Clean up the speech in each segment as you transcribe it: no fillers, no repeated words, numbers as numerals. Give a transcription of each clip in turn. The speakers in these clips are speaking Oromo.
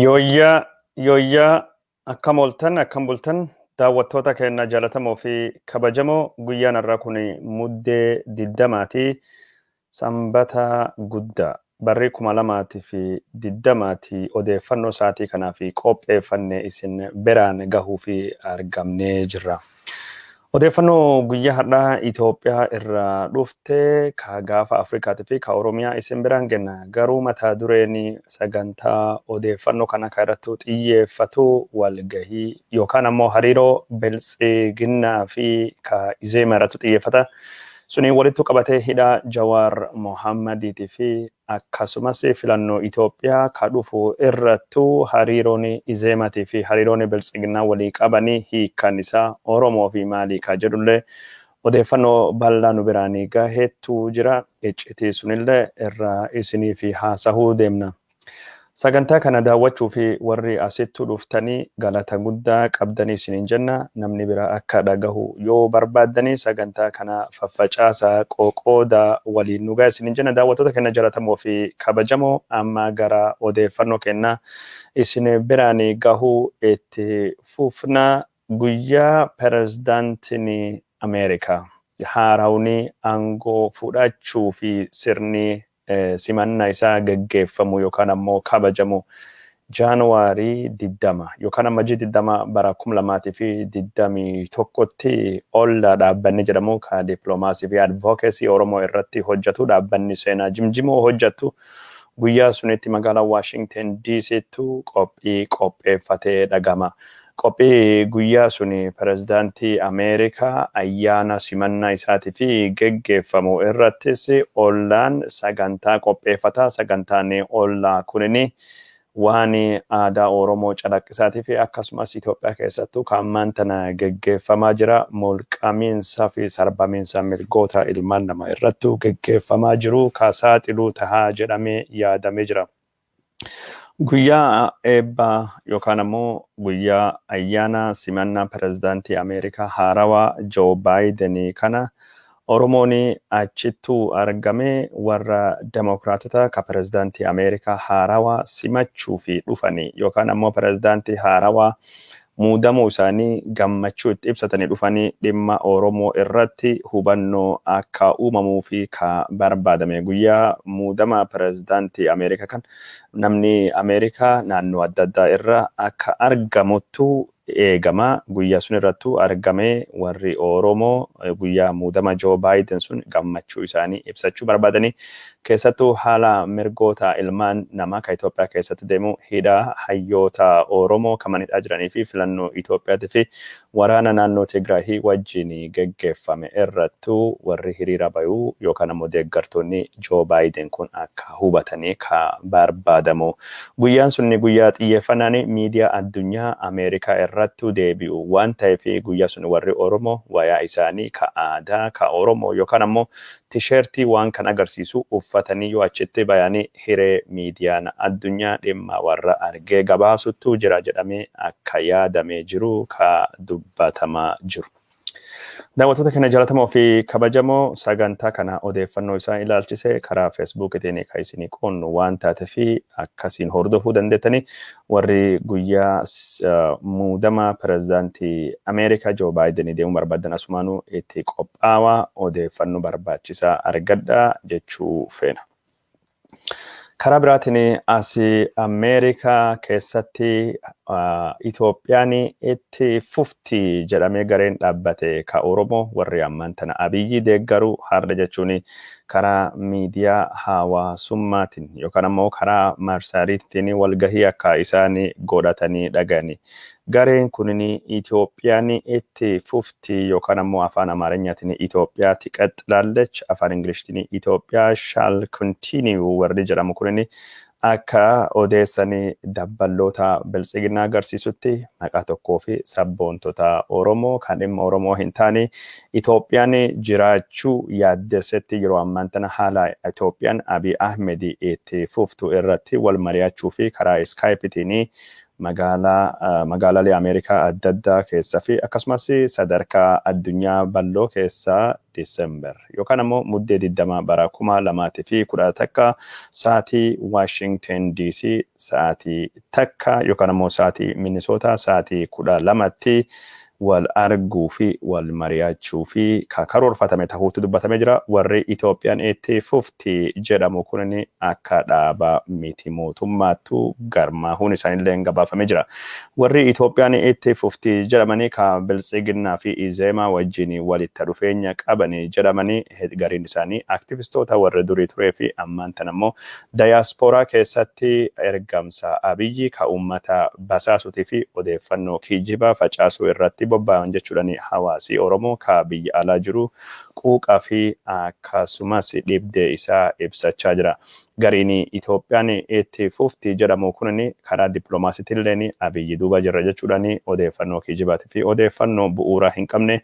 Yooyyaa yooyyaa, akkam ooltan, akkam bultan, daawwattoota keenya jaallatamoo fi kabajamoo? Guyyaan har'aa kun Muddee 20ti, Sanbata guddaa, barri 2020ti. Odeeffannoo sa'aatii kanaa fi qopheeffanne isin biraan gahuu fi argamnee jirra. Odeeffannoo guyyaa har'aa Itoophiyaa irraa dhufte, ka gaafa Afrikaatii fi ka Oromiyaa isin biraan genna. Garuu mata dureen sagantaa odeeffannoo kana kan irratti xiyyeeffatu walgahii yookaan ammoo hariiroo Biltsiginnaa fi ka Izeema irratti xiyyeeffata. Suniin walitti qabatee hidhaa Jawaar Mohammadiitii fi akkasumas filannoo Itoophiyaa ka dhufu irrattu hariiroon Izeematii fi hariiroon Biltsiginnaa walii qabanii hiikkan isaa Oromoo fi maalii ka jedhullee odeeffannoo bal'aa nu biraan gaheetu jira. Iccitii sunillee irraa isinii fi haasahuu deemna. Sagantaa kana daawwachuu fi warri asittu dhuftanii galata guddaa qabdanii isiniin jenna. Namni biraa akka dhagahu yoo barbaaddanii sagantaa kana faffacaasaa, qoqoodaa, waliin nu ga'a isiniin jenna. Daawwattoota keenya jaallatamoo fi kabajamoo, amma gara odeeffannoo keenna isin biraan gahuu itti fufna. Guyyaa pirezidaantiin Ameerikaa haarawni aangoo fudhachuu fi sirni simannaa isaa geggeeffamu yookaan ammoo kabajamu Jaanuwaarii 20 yookaan Ammajjii 20 bara 2021tti Ollaa dhaabbanni jedhamu ka dippiloomaasii fi advocacy Oromoo irratti hojjetu, dhaabbanni seenaa jimjimoo hojjetu, guyyaa sunitti magaalaa Waashingten DCttu qophii qopheeffatee dhagama. Qophii guyyaa suni pirezidaantii Ameerikaa ayyaana simannaa isaatii fi geggeeffamu irrattis Ollaan sagantaa qopheeffata. Sagantaan Ollaa kunini waan aadaa Oromoo calaqqisaatii fi akkasumas Itoophiyaa keessattuu kan ammaan tana geggeeffamaa jira mulqamiinsa fi sarbamiinsa mirgoota ilmaan namaa irrattuu geggeeffamaa jiru ka saaxiluu tahaa jedhamee yaadamee jira. Guyyaa eebbaa yookaan ammoo guyyaa ayyaana simannaa pirezidaantii Ameerikaa haarawaa Joo Baayidenii kana Oromoon achittuu argamee warra Demokiraatota ka pirezidaantii Ameerikaa haarawaa simachuu fi dhufanii yookaan ammoo pirezidaantii haarawaa muudamuu isaanii gammachuu itti ibsatanii dhufanii dhimma Oromoo irratti hubannoo akka uumamuu fi ka barbaadame. Guyyaa muudama pirezidaantii Ameerikaa kan namni Ameerikaa naannoo adda addaa irra akka argamuttu eegama. Guyyaa sun irrattu argamee warri Oromoo guyyaa muudama Joo Baayiden sun gammachuu isaanii ibsachuu barbaadanii, keessattuu haala mirgoota ilmaan namaa ka Itoophiyaa keessatti deemu, hidhaa hayyoota Oromoo kaman hidhaa jiranii fi filannoo Itoophiyaatii fi waraana naannoo Tigraahii wajjin geggeeffame irrattu warri hiriira bayuu yookaan ammoo deeggartoonni Joo Baayiden kun akka hubatanii ka barbaadamu. Guyyaan sun guyyaa xiyyeeffannaan miidiyaa addunyaa Ameerikaa irrattu deebi'u waan ta'eef, guyyaa sun warri Oromoo wayaa isaanii ka aadaa ka Oromoo yookaan ammoo tisheertii waan kan agarsiisu uffatanii yoo achitti bayanii hiree miidiyaan addunyaa dhimma warra argee gabaasuttu jira jedhamee akka yaadamee jiru ka dubbatamaa jiru. Daawwattoota keenya jaallatamoo fi kabajamoo, sagantaa kana odeeffannoo isaa ilaalchise karaa Feesbuukiitiin kan isinii qoonnu waan taate fi akkasiin hordofuu dandeettanii, warri guyyaa muudama pirezidaantii Ameerikaa Joo Baayidenii deemuu barbaadan asumaanuu itti qophaawaa, odeeffannoo barbaachisaa argadhaa jechuu feena. Karaa biraatiin asii Ameerikaa keessatti Itoophiyaan itti fufti jedhamee gareen dhaabbate ka Oromoo warri ammaan tana Abiyyi deeggaru har'a jechuun karaa miidiyaa hawaasummaatiin yookaan ammoo karaa marsariitiin walgahii akka isaan godhatanii dhaga'ani. Gareen kunin Itoophiyaan itti fufti yookaan ammoo afaan Amaarinyaatiin Itoophiyaa ትቀጥላለች, afaan Ingilishtiin Ethiopia shall continue warri jedhamu kunin akka odeessanii dabballoota Biltsiginnaa agarsiisutti maqaa tokkoo fi sabboontota Oromoo kan dhimma Oromoo hin taane Itoophiyaan jiraachuu yaaddessetti yeroo ammaan tana haala Itoophiyaan Abiy Ahmed itti fuftu irratti wal mari'achuu fi karaa Iskaayipitiin Magaalaa magaalaalee Ameerikaa adda addaa keessa fi akkasumas sadarkaa addunyaa bal'oo keessa Disember yookaan ammoo Muddee 20 bara 2011 sa'aatii Waashingten DC sa'aatii 1 yookaan ammoo sa'aatii Minisootaa sa'aatii 12tti wal arguu fi wal mari'achuu fi ka karoorfatame tahuutu dubbatamee jira. Warri Itoophiyaan itti fufti jedhamu kunin akka dhaaba miti mootummaattu garmaahuun isaanillee gabaafamee jira. Warri Itoophiyaan itti fufti jedhamanii ka Biltsiginnaa fi Izeemaa wajjin walitta dhufeenya qabani jedhamanii gariin isaanii aktivistoota warra durii turee fi ammaan tan ammoo dayaaspooraa keessatti ergamsa Abiyyi ka uummata basaasuutii fi odeeffannoo kijibaa facaasuu irratti bobba'an jechuudhaan hawaasi Oromoo ka biyya alaa jiru quuqaa fi akkasumas dhibdee isaa ibsachaa jira. Gariin Itoophiyaan itti fufti jedhamu kunin karaa dippiloomaasiitilleen Abiyyi duuba jirra jechuudhaan odeeffannoo kijibaatii fi odeeffannoo bu'uura hin qabne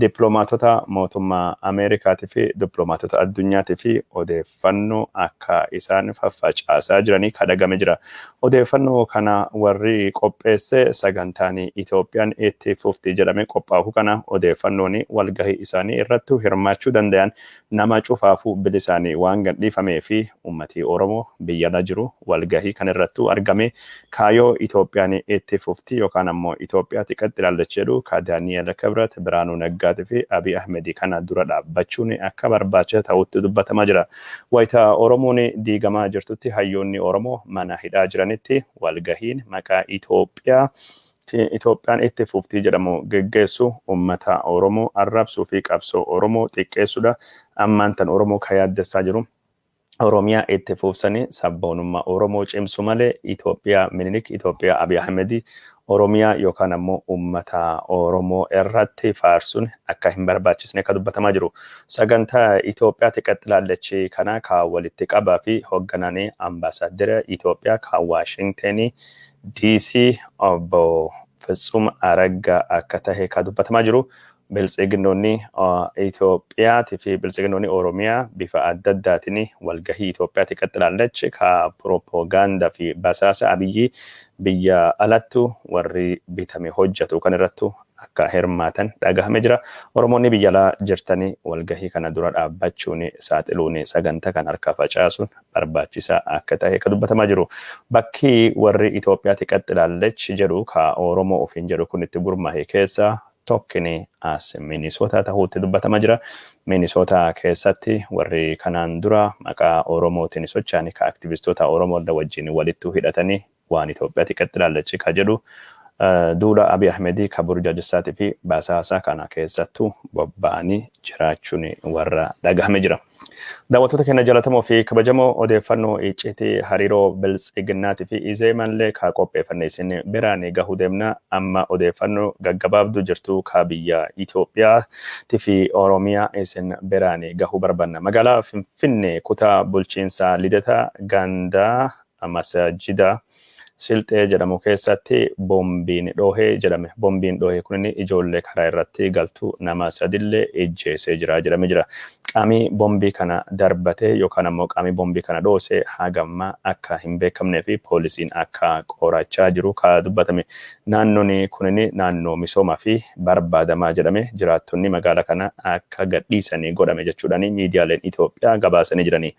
dippiloomaatota mootummaa Ameerikaatii fi dippiloomaatota addunyaatii fi odeeffannoo akka isaan faffacaasaa jiranii kadhagame jira. Odeeffannoo kana warri qopheesse sagantaan Itoophiyaan itti fufti jedhame qophaa'u kana odeeffannoon walgahii isaanii irratti hirmaachuu danda'an nama cufaafuu bilisaanii waan gadhiifamee fi uummatii Oromoo biyya ala jiru walgahii kan irrattuu argame kaayoo Itoophiyaan itti fufti yookaan ammoo Itoophiyaatti qaxxilaallachi jedhu ka Daani'el Kibrat, Biraanuu Naggaatii fi Abiy Ahmedii kana dura dhaabbachuun akka barbaachisa ta'utti dubbatamaa jira. Wayita Oromoon diigamaa jirtutti, hayyoonni Oromoo mana hidhaa jiranitti, walgahiin maqaa Itoophiyaa Itoophiyaan itti fuftii jedhamu geggeessu uummata Oromoo arrabsuu fi qabsoo Oromoo xiqqeessuudha. Ammaan tan Oromoo ka yaaddessaa jiru Oromiyaa itti fufsanii sabboonummaa Oromoo cimsu malee Itoophiyaa Minilik, Itoophiyaa Abiy Ahmedii, Oromiyaa yookaan ammoo uummata Oromoo irratti faarsuun akka hin barbaachisne akka dubbatamaa jiru. Sagantaa Itoophiyaatti qaxxilaallechi kana ka walitti qabaa fi hoogganaan ambaasaaddera Itoophiyaa ka Waashingtenii DC obbo Fitsum Araggaa akka tahe ka dubbatamaa jiru. Biltsiginnoonni Itoophiyaatii fi biltsiginnoonni Oromiyaa bifa adda addaatiin walgahii Itoophiyaatti qaxxilaallachi ka piroopoogaandaa fi basaasa Abiyyi biyya alattu warri bitame hojjetu kan irrattu akka hirmaatan dhagahame jira. Oromoonni biyya alaa jirtanii walgahii kana dura dhaabbachuun saaxiluun sagantaa kan harkaa facaasuun barbaachisaa akka ta'e ka dubbatamaa jiru. Bakki warri Itoophiyaatti qaxxilaallachi jedhu ka Oromoo ofiin jedhu kun itti gurmaa'e keessa tokkini as Minisootaa ta'uutti dubbatamaa jira. Minisootaa keessatti warri kanaan dura maqaa Oromootiin socho'an ka aktivistoota Oromoo wajjin walitti hidhatanii waan Itoophiyaatti qaxxilaallachi ka jedhu duula Abiy Ahmedii ka burjaajessaatii fi basaasaa kana keessattuu bobba'anii jiraachuun warra dhagahame jira. Daawwattoota keenya jaallatamoo fi kabajamoo, odeeffannoo icciitii hariiroo Biltsiginnaatii fi Izeemallee ka qopheeffanne isin biraan gahuu deemna. Amma odeeffannoo gaggabaabduu jirtu ka biyya Itoophiyaatii fi Oromiyaa isin biraan gahuu barbaanna. Magaalaa Finfinnee kutaa bulchiinsa Lidata gandaa masajida Silxee jedhamu keessatti boombiin dhoohee jedhame. Boombiin dhoohee kunin ijoollee karaa irratti galtu nama sadillee ijjeesee jira jedhame jira. Qaamii boombii kana darbate yookaan ammoo qaamii boombii kana dhoose hagamma akka hin beekamnee fi poolisiin akka qorachaa jiru ka dubbatame. Naannoon kunin naannoo misoomaa fi barbaadamaa jedhame, jiraattonni magaalaa kana akka gadhiisanii godhame jechuudhaan miidiyaaleen Itoophiyaa gabaasanii jirani.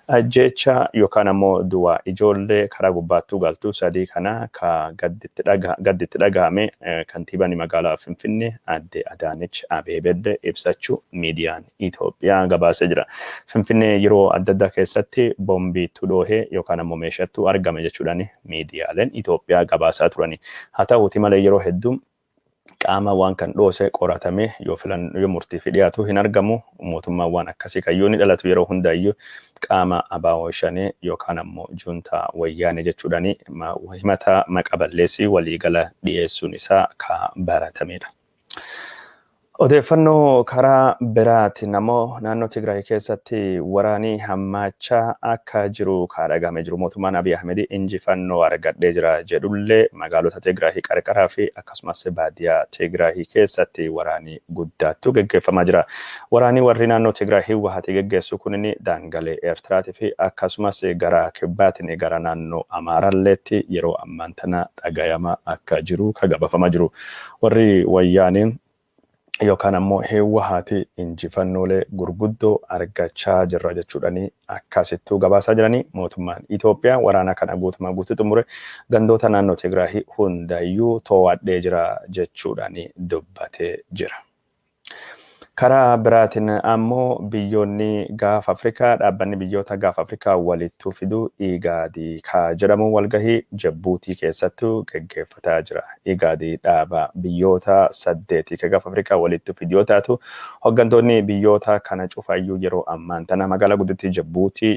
Ajjeecha yookaan ammoo du'a ijoollee karaa gubbaattuu galtu sadii kana ka gadditti dhagahame kantiibaan magaalaa Finfinnee aadde Adaanech Abeebee ibsachuu miidiyaan Itoophiyaa gabaasee jira. Finfinnee yeroo adda addaa keessatti boombiitu dhoohee yookaan ammoo meeshaattu argame jechuudhaan miidiyaaleen Itoophiyaa gabaasaa turani. Haa ta'uuti malee yeroo hedduu qaama waan kan dhoose qoratame yoo filan yoo murtii fi dhiyaatu hin argamu. Mootummaan waan akkasii kan yoo ni dhalatu yeroo hundaayyuu qaama ABO Shanee yookaan ammoo juuntaa Wayyaane jechuudhaan himata maqa balleessii waliigala dhiyeessuun isaa ka baratamedha. Odeeffannoo karaa biraatiin ammoo naannoo Tigraay keessatti waraanii hammaachaa akka jiru kan dhagahamee jiru. Mootummaan Abiy Ahmed injifannoo argadhee jira jedhullee magaalota Tigraay qarqaraa fi akkasumas baadiyyaa Tigraay keessatti waraanii guddaattu geggeeffamaa jira. Waraanii warri naannoo Tigraay Hiwwaati geggeessu kunin daangalee Eertiraatii fi akkasumas gara kibbaatiin gara naannoo Amaaralleetti yeroo ammaan tana dhagayamaa akka jiru kan gabaafamaa jiru. Warri wayyaaniin yookaan ammoo Hiwwaati injifannoolee gurguddoo argachaa jirra jechuudhani akkasittuu gabaasaa jiranii. Mootummaan Itoophiyaa waraana kana guutumaa guutuu xumure gandoota naannoo Tigraay hundayyuu to'adhee jira jechuudhani dubbatee jira. Karaa biraatiin ammoo biyyoonni gaafa Afrikaa, dhaabbanni biyyoota gaafa Afrikaa walittuu fiduu Igaadii ka jedhamu walgahii Jibbuutii keessattuu geggeeffataa jira. Igaadii dhaaba biyyoota 8 ka gaafa Afrikaa walittuu fidu yoo taatu, hooggantoonni biyyoota kana cufayyuu yeroo ammaan tana magaalaa guddittii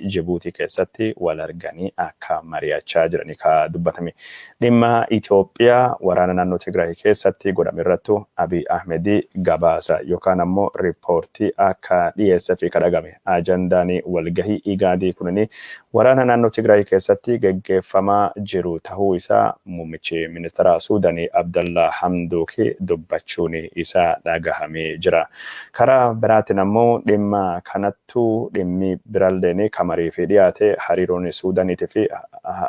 Jibuutii keessatti wal arganii akka mari'achaa jiranii ka dubbatame. Dhimma Itoophiyaa waraana naannoo Tigraay keessatti godhame irrattu Abiy Ahmed gabaasa yookaan ammoo riippoortii akka dhiyeesse fi kadhagame. Ajandaan walgahii Igaadii kunini waraana naannoo Tigraay keessatti geggeeffamaa jiru tahuu isaa muummichi ministeera Suudanii Abdallaa Hamduuki dubbachuun isaa dhagahamee jira. Karaa biraatiin ammoo dhimma kanattu dhimmi biralleen kamarii fi dhiyaate hariiroon Suudaniitii fi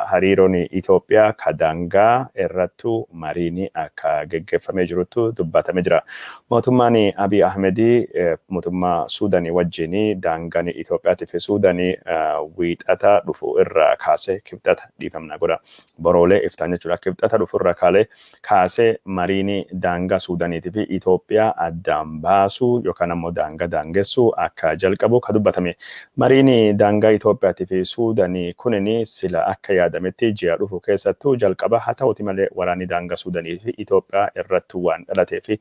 hariiroon Itoophiyaa ka daangaa irrattu mariin akka geggeeffamee jirutu dubbatamee jira. Mootummaan Abiy Ahmed mootummaa Suudanii wajjin daangaan Itoophiyaatii fi Suudanii wiixata dhufu irraa kaasee, kibxata dhiifamna godha. Boroolee iftaan jechuudha. Kibxata dhufu irraa kaasee mariin daangaa Suudaniitii fi Itoophiyaa addaan baasuu yookaan ammoo daangaa daangessuu akka jalqabu ka dubbatame. Mariin daangaa Itoophiyaatii fi Suudanii kunin sila akka yaadametti ji'a dhufu keessattuu jalqaba. Haa ta'uti malee waraanni daangaa Suudanii fi Itoophiyaa irrattuu waan dhalatee fi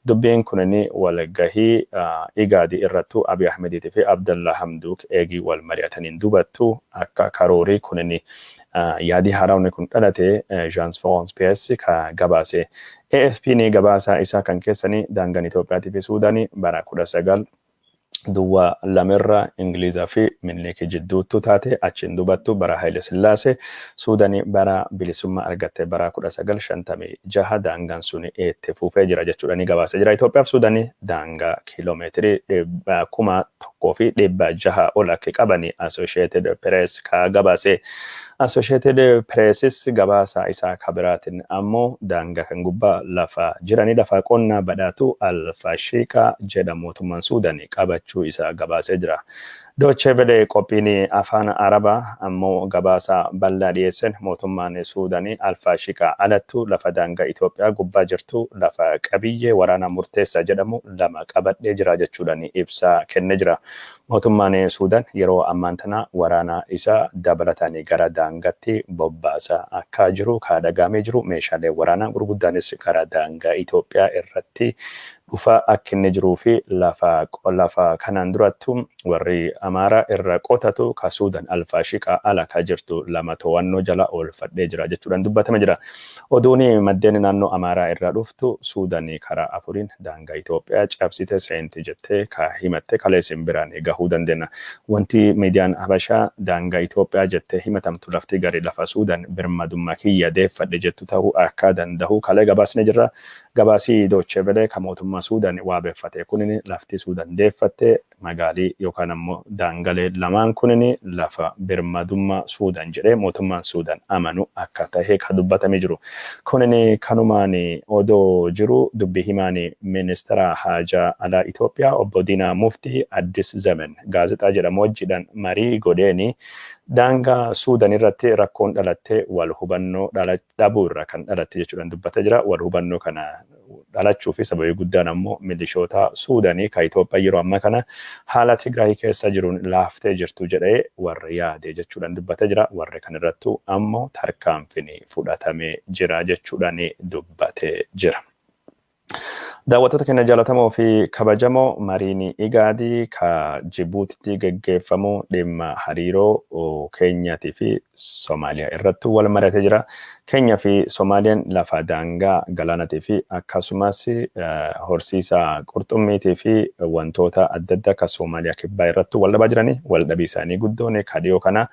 dubbiin kunin walgahii Igaadii irrattuu Abiy Ahmediitii fi Abdallaa Hamduuk eegii wal mari'ataniin dubattu akka karoorii kunin yaadii haaraawni kun dhalate Agence France Presse ka gabaase. AFP ni gabaasa isaa kan keessanii daangaan Itoophiyaatii fi Suudaanii bara 1902rra Ingilizaa fi Minilikii jidduuttu taate. Achiin dubattu bara Haile Sillaasee Suudanii bara bilisummaa argatte bara 1956 daangaan suni itti fufee jira jechuudha ni gabaasee jira. Itoophiyaa fi Suudanii daangaa kiiloomeetirii 1600 ol akka qabani Associated Press ka gabaase. Associated Pressis gabaasa isaa kabiraatiin ammoo daangaa kan gubbaa lafa jiranii lafa qonnaa badhaatu Alfashiiqaa jedha mootummaan Suudanii qabachuu isaa gabaasee jira. Deutsche Welle qophiin afaan Arabaa ammoo gabaasa bal'aa dhiyeessen mootummaan Suudanii Alfaashiqaa alattu lafa daangaa Itoophiyaa gubbaa jirtu lafa qabiyyee waraanaa murteessaa jedhamu lama qabadhee jira jechuudhaan ibsa kennee jira. Mootummaan Suudaan yeroo ammaan tana waraana isaa dabalataan gara daangaatti bobbaasa akka jiru ka dhagahamee jiru. Meeshaalee waraanaa gurguddaanis gara daangaa Itoophiyaa irratti dhufaa akka inni jiruu fi lafa kanaan durattu warri Amaaraa irra qotatu ka Suudaan Alfaashiqaa ala ka jirtu lama to'annoo jala oolfadhee jira jechuudhaan dubbatame jira. Oduun maddeen naannoo Amaaraa irraa dhuftu Suudaan karaa afuriin daangaa Itoophiyaa cabsite seenti jettee ka himatte kaleessin biraan gahuu dandeenya. Wanti miidiyaan Habashaa daangaa Itoophiyaa jettee himatamtu lafti gari lafa Suudaan birmadummaa kiyya deeffadhe jettu ta'uu akka danda'u kalee gabaasne jirra. Gabaasii Deutsche Welle ka mootummaa Suudaan waabeeffate kunin lafti Suudaan deeffatte magaalii yookaan ammoo daangalee lamaan kunin lafa birmadummaa Suudaan jedhee mootummaan Suudaan amanu akka tahe ka dubbatamee jiru. Kunin kanumaan odoo jiru dubbi himaan ministeera haajaa alaa Itoophiyaa obbo Diinaa Muftii Addis Zemen gaazexaa jedhamu wajjiidhaan marii godheeni daangaa Suudaan irratti rakkoon dhalatte wal hubannoo dhabuu irraa kan dhalatte jechuudhaan dubbatee jira. Wal hubannoo kana dhalachuu fi sababii guddaan ammoo milishoota Suudanii ka Itoophiyaa yeroo ammaa kana haala Tigraay keessa jiruun laaftee jirtu jedhee warri yaade jechuudhaan dubbatee jira. Warri kan irrattu ammoo tarkaanfiin fudhatamee jira jechuudhaan dubbatee jira. Daawwattoota keenya jaallatamoo fi kabajamoo, mariin Igaadii ka Jibuutitti geggeeffamu dhimma hariiroo Keenyaatii fi Somaaliyaa irratti wal mari'atee jira. Keenyaa fi Somaaliyaan lafa daangaa galaanaatii fi akkasumas horsiisa qurxummiitii fi wantoota adda addaa ka Somaaliyaa kibbaa irratti wal dhabaa jiranii. Wal dhabii isaanii guddoon ka dhiyoo kana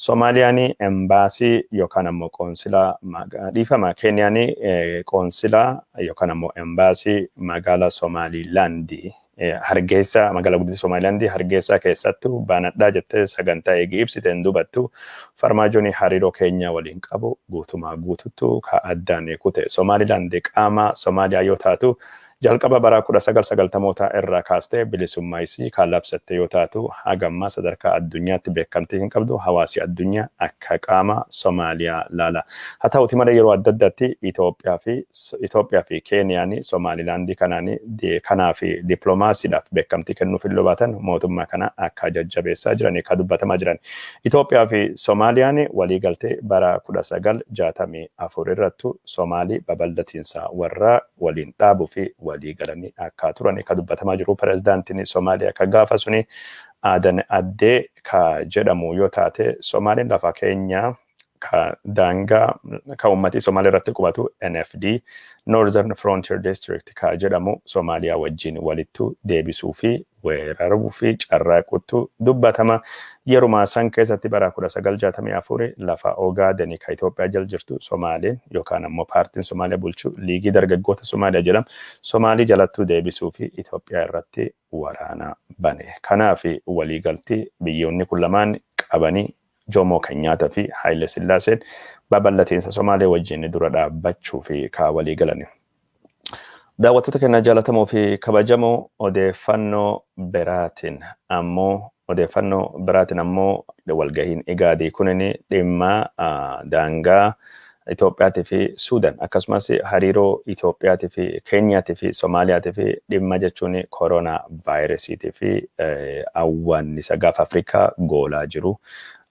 Somaaliyaan embaasii yookaan ammoo qoonsilaa, dhiifama, Keeniyaan qoonsilaa yookaan ammoo embaasii magaalaa Somaalilaandi Hargeysa, magaalaa guddittii Somaalilaandi Hargeysaa keessattuu baanadhaa jettee sagantaa eegii ibsiteen dubattu Farmaajoon hariiroo Keenyaa waliin qabu guutumaa guututtu ka addaan kute. Somaalilaandi qaama Somaaliyaa yoo taatu, jalqaba bara 1990moota irraa kaastee bilisummaa isii kan labsatte yoo taatu, hagammaa sadarkaa addunyaatti beekamtii hin qabdu. Hawaasi addunyaa akka qaama Somaaliyaa laala. Haa ta'uti malee, yeroo adda addaatti Itoophiyaa fi Keeniyaan Somaalilaandii kanaa fi dippiloomaasiidhaaf beekamtii kennuuf illee baatan, mootummaa kana akka jajjabeessaa jiran kan dubbatamaa jiran. Itoophiyaa fi Somaaliyaan waliigaltee bara 1964 irrattu Somaalii babal'atiinsa warra waliin dhaabuu fi walii galanii akka turan kan dubbatamaa jiru. Pireezidaantiin Somaaliyaa ka gaafa suni Aadan Addee ka jedhamu yoo taate, Somaaliin lafa keenya ka daangaa ka uummatii Somaalii irratti qubatu NFD, Northern Frontier District ka jedhamu, Somaaliyaa wajjin walittu deebisuu fi weeraruu fi carraaquttu dubbatama. Yeruma san keessatti bara 1964 lafa Ogaaden ka Itoophiyaa jala jirtu Somaaliin yookaan ammoo paartiin Somaaliyaa bulchu Liigii Dargaggoota Somaaliyaa jedhamu Somaalii jalattuu deebisuu fi Itoophiyaa irratti waraana bane. Kanaaf waliigaltii biyyoonni kun lamaan qabanii, Jomo Kenyatta fi Haile Sillaaseen babal'atiinsa Somaalee wajjin dura dhaabbachuu fi kaa walii galani. Daawwattoota keenya jaallatamoo fi kabajamoo, odeeffannoo biraatiin ammoo walgahiin Igaadii kunin dhimma daangaa Itoophiyaatii fi Suudan, akkasumas hariiroo Itoophiyaatii fi Keeniyaatii fi Somaaliyaatii fi dhimma jechuun koronaa vaayirasiitii fi awwaannisa gaafa Afrikaa goolaa jiru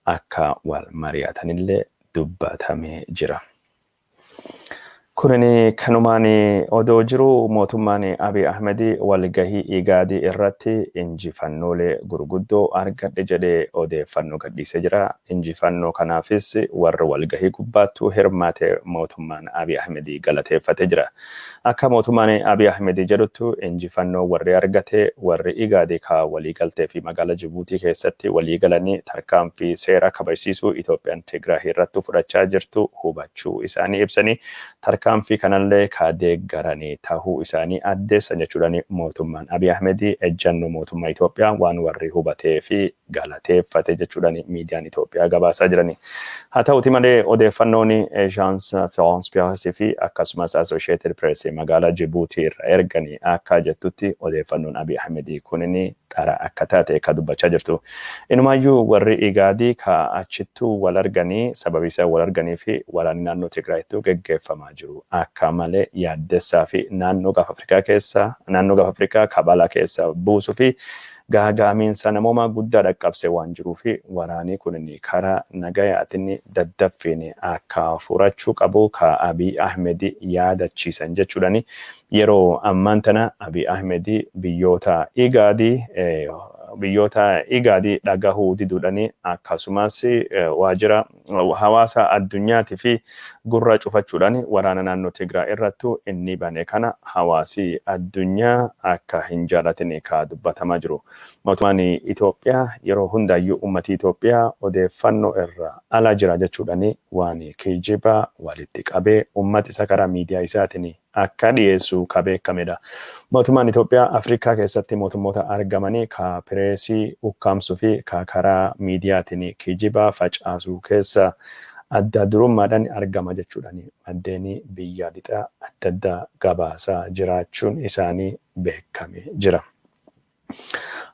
akka wal mari'atanillee dubbatamee jira. Kunin kanumaan odoo jiru, mootummaan Abiy Ahmed walgahii Igaadii irratti injifannoolee gurguddoo argadhe jedhee odeeffannoo gadhiisee jira. Injifannoo kanaafis warra walgahii gubbaattuu hirmaate mootummaan Abiy Ahmed galateeffatee jira. Akka mootummaan Abiy Ahmed jedhuttu, injifannoo warri argate warri Igaadii ka waliigaltee fi magaalaa Jibuutii keessatti waliigalanii tarkaanfii seera kabajsiisuu Itoophiyaan Tigraay irratti fudhachaa jirtu hubachuu isaanii ibsanii, tarkaanfii kanallee ka deeggaranii tahuu isaanii addeessan jechuudhaan, mootummaan Abiy Ahmed ejjannoo mootummaa Itoophiyaa waan warri hubatee fi galateeffate jechuudhaan miidiyaan Itoophiyaa gabaasaa jirani. Haa ta'uti malee, odeeffannoon Agence France Presse fi akkasumas Associated Press magaalaa Jibuutii irra erganii akka jettutti, odeeffannoon Abiy Ahmed kunin dhara akka taate ka dubbachaa jirtu. Inumaayyuu warri Igaadii ka achittuu wal arganii, sababii isaan wal arganii fi waraanni naannoo Tigraayittuu geggeeffamaa jiru akka malee yaaddessaa fi naannoo gaafa Afrikaa kabalaa keessa buusuu fi gaagaamiinsa namoomaa guddaa dhaqqabsee waan jiruu fi waraanii kun karaa nagayaatiin daddaffiin akka furachuu qabu ka Abiy Ahmed yaadachiisan jechuudhani. Yeroo ammaan tana Abiy Ahmed biyyoota Igaadii dhagahuu diduudhani, akkasumas waajjira hawaasa addunyaatii fi gurra cufachuudhaan waraana naannoo Tigraay irrattu inni bane kana hawaasi addunyaa akka hin jaalatin ka dubbatamaa jiru. Mootummaan Itoophiyaa yeroo hundaayyuu uummatii Itoophiyaa odeeffannoo irra ala jira jechuudhaan waan kijiba walitti qabee uummati isa karaa miidiyaa isaatiin akka dhiyeessu ka beekamedha. Mootummaan Itoophiyaa Afrikaa keessatti mootummoota argamanii ka pireesii ukkaamsuu fi ka karaa miidiyaatiin kijiba facaasuu keessa adda durummaadhaan argama jechuudhaan maddeen biyya lixaa adda addaa gabaasaa jiraachuun isaanii beekamee jira.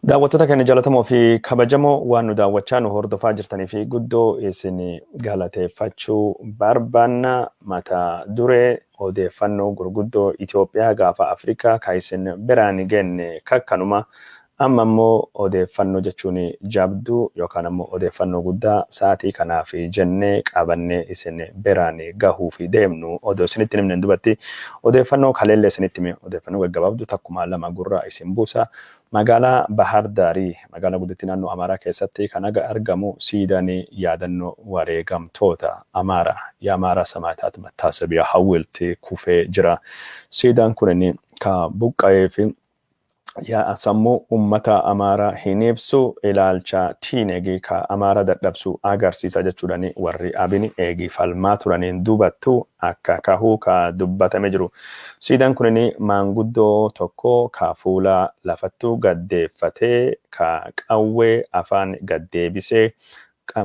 Daawwattoota keenya jaallatamoo fi kabajamoo, waan nu daawwachaa nu hordofaa jirtanii fi guddoo isin galateeffachuu barbaanna. Mata duree odeeffannoo gurguddoo Itoophiyaa, gaafa Afrikaa ka isin biraan genne kakkanuma. Amma immoo odeeffannoo jechuun jabduu yookaan ammoo odeeffannoo guddaa sa'aatii kanaaf jennee qabannee isin biraan gahuuf deemnu odoo isinitti himneen dubbatti odeeffannoo kaleellee isinitti hime, odeeffannoo gaggabaabduu takkuma lama gurra isin buusa. Magaalaa Bahar Daarii, magaalaa guddittii naannoo Amaaraa keessatti kan argamu siidaan yaadannoo wareegamtoota Amaaraa የአማራ ሰማዕታት መታሰቢያ ሐውልት kufee jira. Siidaan kun ka buqqa'ee fi sammuu uummata Amaaraa hin ibsu, ilaalcha tiineegii ka Amaara dadhabsu agarsiisa jechuudhaan warri Abin eegii falmaa turaniin dubattu akka kahuu ka dubbatame jiru. Siidaan kun maanguddoo tokko ka fuula lafattu gaddeeffatee, ka qawwee afaan gaddeebisee,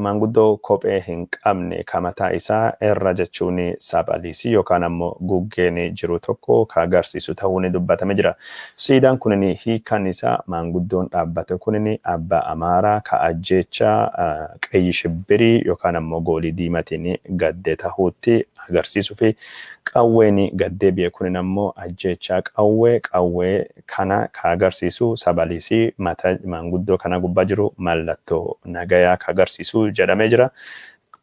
maanguddoo kophee hin qabne, ka mataa isaa irra jechuun saphaliisii yookaan ammoo guggeen jiru tokko ka agarsiisu ta'uun dubbatame jira. Siidaan kun hiikan isaa maanguddoon dhaabbate kun abbaa Amaaraa ka ajjeecha qayyi shibbirii yookaan ammoo goolii diimatiin gadde ta'uutti agarsiisuu fi qawween gaddeebi'e kun ammoo ajjeechaa qawwee kana ka agarsiisu, sabaliisii mata maanguddoo kana gubbaa jiru mallattoo nagayaa ka agarsiisu jedhamee jira.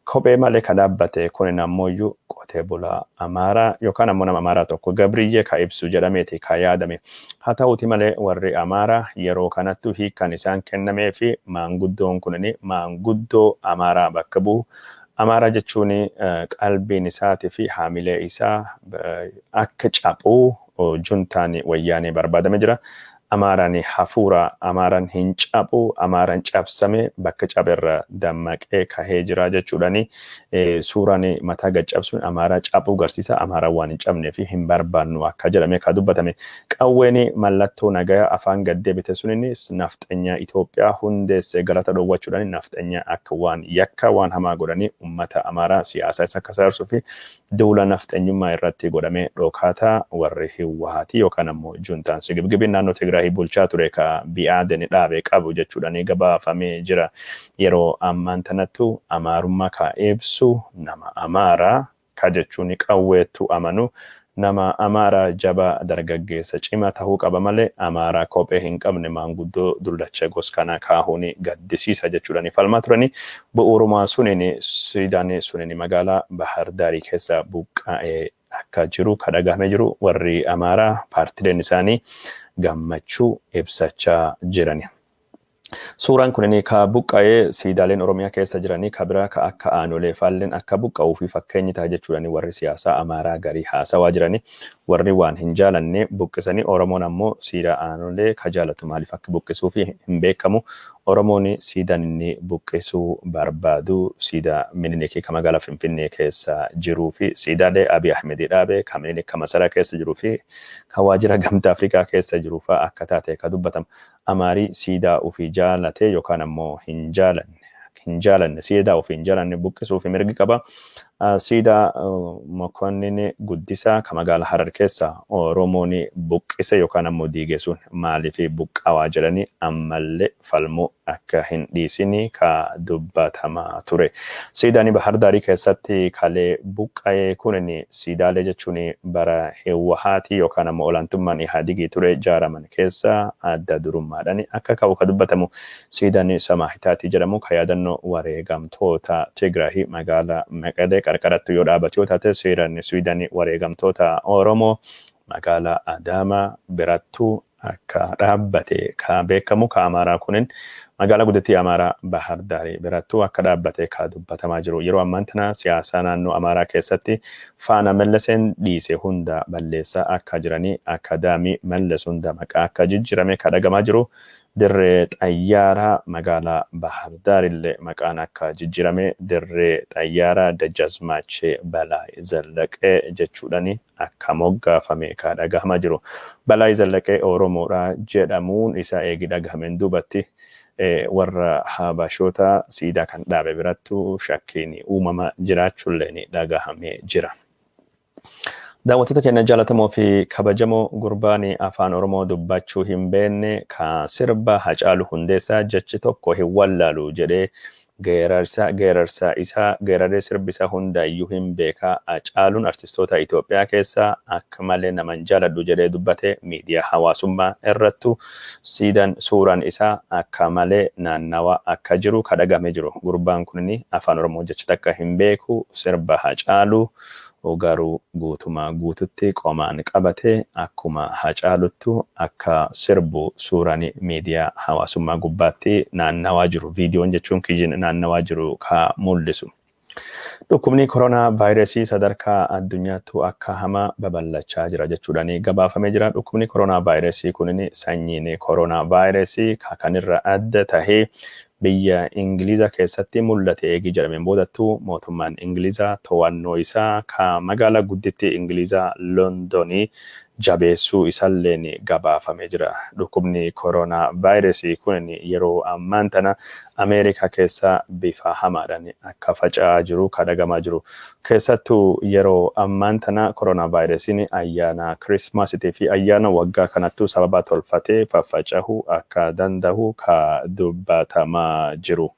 Kophee malee ka dhaabbate kun ammoo iyyuu qotee bulaa Amaaraa yookaan ammoo nama Amaaraa tokko Gabriyyee ka ibsu jedhameeti ka yaadame. Haa ta'uuti malee warri Amaaraa yeroo kanattu hiikan isaan kennamee fi maanguddoon kun maanguddoo Amaaraa bakka bu'u. Amaaraa jechuun qalbiin isaatii fi haamilee isaa akka caphuu juntaan wayyaanee barbaadame jira. Amaaraan hafuura, Amaaraan hin caphu, Amaaraan cabsame bakka caberra dammaqee kahee jira jechuudhaani suuraan mataa gad cabsuun Amaaraa caphuu agarsiisa. Amaaraan waan hin cabnee fi hin barbaannu akka jedhame ka dubbatame. Qawween mallattoo nagayaa afaan gad deebite suninis nafxanyaa Itoophiyaa hundeessee galata dhoowwachuudhaan nafxanyaa akka waan yakka waan hamaa godhanii uummata Amaaraa siyaasa isa akka saarsuu fi duula nafxanyummaa irratti godhamee dhokaataa warri Hiwwahaatii yookaan ammoo juntaan sigibgibiin naannoo Tigraahii bulchaa ture ka Bi'aaden dhaabe qabu jechuudhaan gabaafamee jira. Yeroo ammaan tanattu Amaarummaa ka ibsu nama Amaaraa ka jechuun qawweettu amanu nama Amaaraa jabaa dargaggeessa cimaa ta'uu qaba malee Amaaraa kophee hin qabne maanguddoo dullacha gos kana kaahuun gaddisiisa jechuudhaan falmaa turani. Bu'uurumaa suniin siidaan suniin magaalaa Bahar Daarii keessa buqqa'ee akka jiru ka dhagahamee jiru, warri Amaaraa paartileen isaanii gammachuu ibsachaa jirani. Suuraan kun ka buqqa'ee siidaaleen Oromiyaa keessa jiranii ka biraa ka akka aanolee faalleen akka buqqa'uu fi fakkeenyi ta'a jechuudhaan warri siyaasaa Amaaraa garii haasawaa jiranii. Warri waan hin jaalanne buqqisanii, Oromoon ammoo siidaa aanolee ka jaalatu maaliif akka buqqisuu fi hin beekamu. Oromoon siidaan inni buqqisuu barbaadu siidaa Minilikii ka magaalaa Finfinnee keessa jiruu fi siidaalee Abiy Ahmedii dhaabe ka Minilik ka masaraa keessa jiruu fi ka waajjira Gamtaa Afrikaa keessa jiru fa'a akka taate ka dubbatamu. Amaarii siidaa ofii jaalate yookaan ammoo hin jaalanne, siidaa ofii hin jaalanne buqqisuu fi mirgi qaba. Siidaa Mokonnin Guddisaa ka magaalaa Harar keessa Oromoon buqqise yookaan ammoo diige sun maaliif buqqawaa jedhanii ammallee falmuu akka hin dhiisini ka dubbatamaa ture. Siidaan Bahar Daarii keessatti kalee buqqa'ee kunin siidaalee jechuun bara Hiwwahaatii yookaan ammoo olaantummaan Ihaadigii ture ijaaraman keessa adda durummaadhaan akka ka'u ka dubbatamu. Siidaan Samaahitaatii jedhamu ka yaadannoo wareegamtoota Tigraahii magaalaa Maqalee qarqaratti yoo dhaabate yoo taate, siidaan siidaan wareegamtoota Oromoo magaalaa Adaamaa birattuu akka dhaabbate ka beekamu, ka Amaaraa kunin magaalaa guddittii Amaaraa Bahar Daarii birattuu akka dhaabbate ka dubbatamaa jiru. Yeroo ammaan tana siyaasa naannoo Amaaraa keessatti faana Mallaseen dhiise hunda balleessaa akka jiranii, akadaamii Mallas hunda maqaa akka jijjiirame ka dhagamaa jiru. Dirree xayyaaraa magaalaa Bahar Daarillee maqaan akka jijjiirame, dirree xayyaaraa Dajjazmaach Balaay Zallaqee jechuudhaan akka moggaafame ka dhagahamaa jiru. Balaay Zallaqee Oromoodha jedhamuun isaa eegi dhagahameen duubatti warra Habashoota siidaa kan dhaabe birattu shakkiin uumama jiraachuullee ni dhagahamee jira. Daawwattoota keenya jaallatamoo fi kabajamoo, gurbaan afaan Oromoo dubbachuu hin beekne ka sirba Hacaaluu Hundeessaa jechi tokko hin wallaalu jedhee Geerarsa geerarsa isaa geeraree sirbi isaa hundaayyuu hin beekaa. Hacaaluun artistoota Itoophiyaa keessaa akka malee naman jaaladhu jedhee dubbate. Miidiyaa hawaasummaa irrattu siidaan suuraan isaa akka malee naannawa akka jiru kadhagame jiru. Gurbaan kunini Afaan Oromoo jecha takka hin beeku, sirba Hacaaluu garuu guutumaa guututti qomaan qabate akkuma Hacaaluttu akka sirbu suuraan miidiyaa hawaasummaa gubbaatti naannawaa jiru, viidiyoon jechuun kijin naannawaa jiru ka mul'isu. Dhukkubni koronaa vaayirasii sadarkaa addunyaattu akka hamaa babal'achaa jira jechuudhaan gabaafamee jira. Dhukkubni koronaa vaayirasii kunin sanyiin koronaa vaayirasii kanirra adda tahee biyya Ingiliza keessatti mul'ate eegi jedhameen boodattuu mootummaan Ingilizaa to'annoo isaa ka magaalaa guddittii Ingilizaa Londonii jabeessuu isalleen gabaafamee jira. Dhukkubni koronaa vaayirasii kun yeroo ammaan tana Ameerikaa keessa bifa hamaadhaan akka faca'aa jiru kadhagamaa jiru. Keessattuu yeroo ammaan tana koronaa vaayirasiin ayyaana Kirismaasitii fi ayyaana waggaa kanattuu sababa tolfatee faffaca'uu akka danda'u ka dubbatamaa jiru.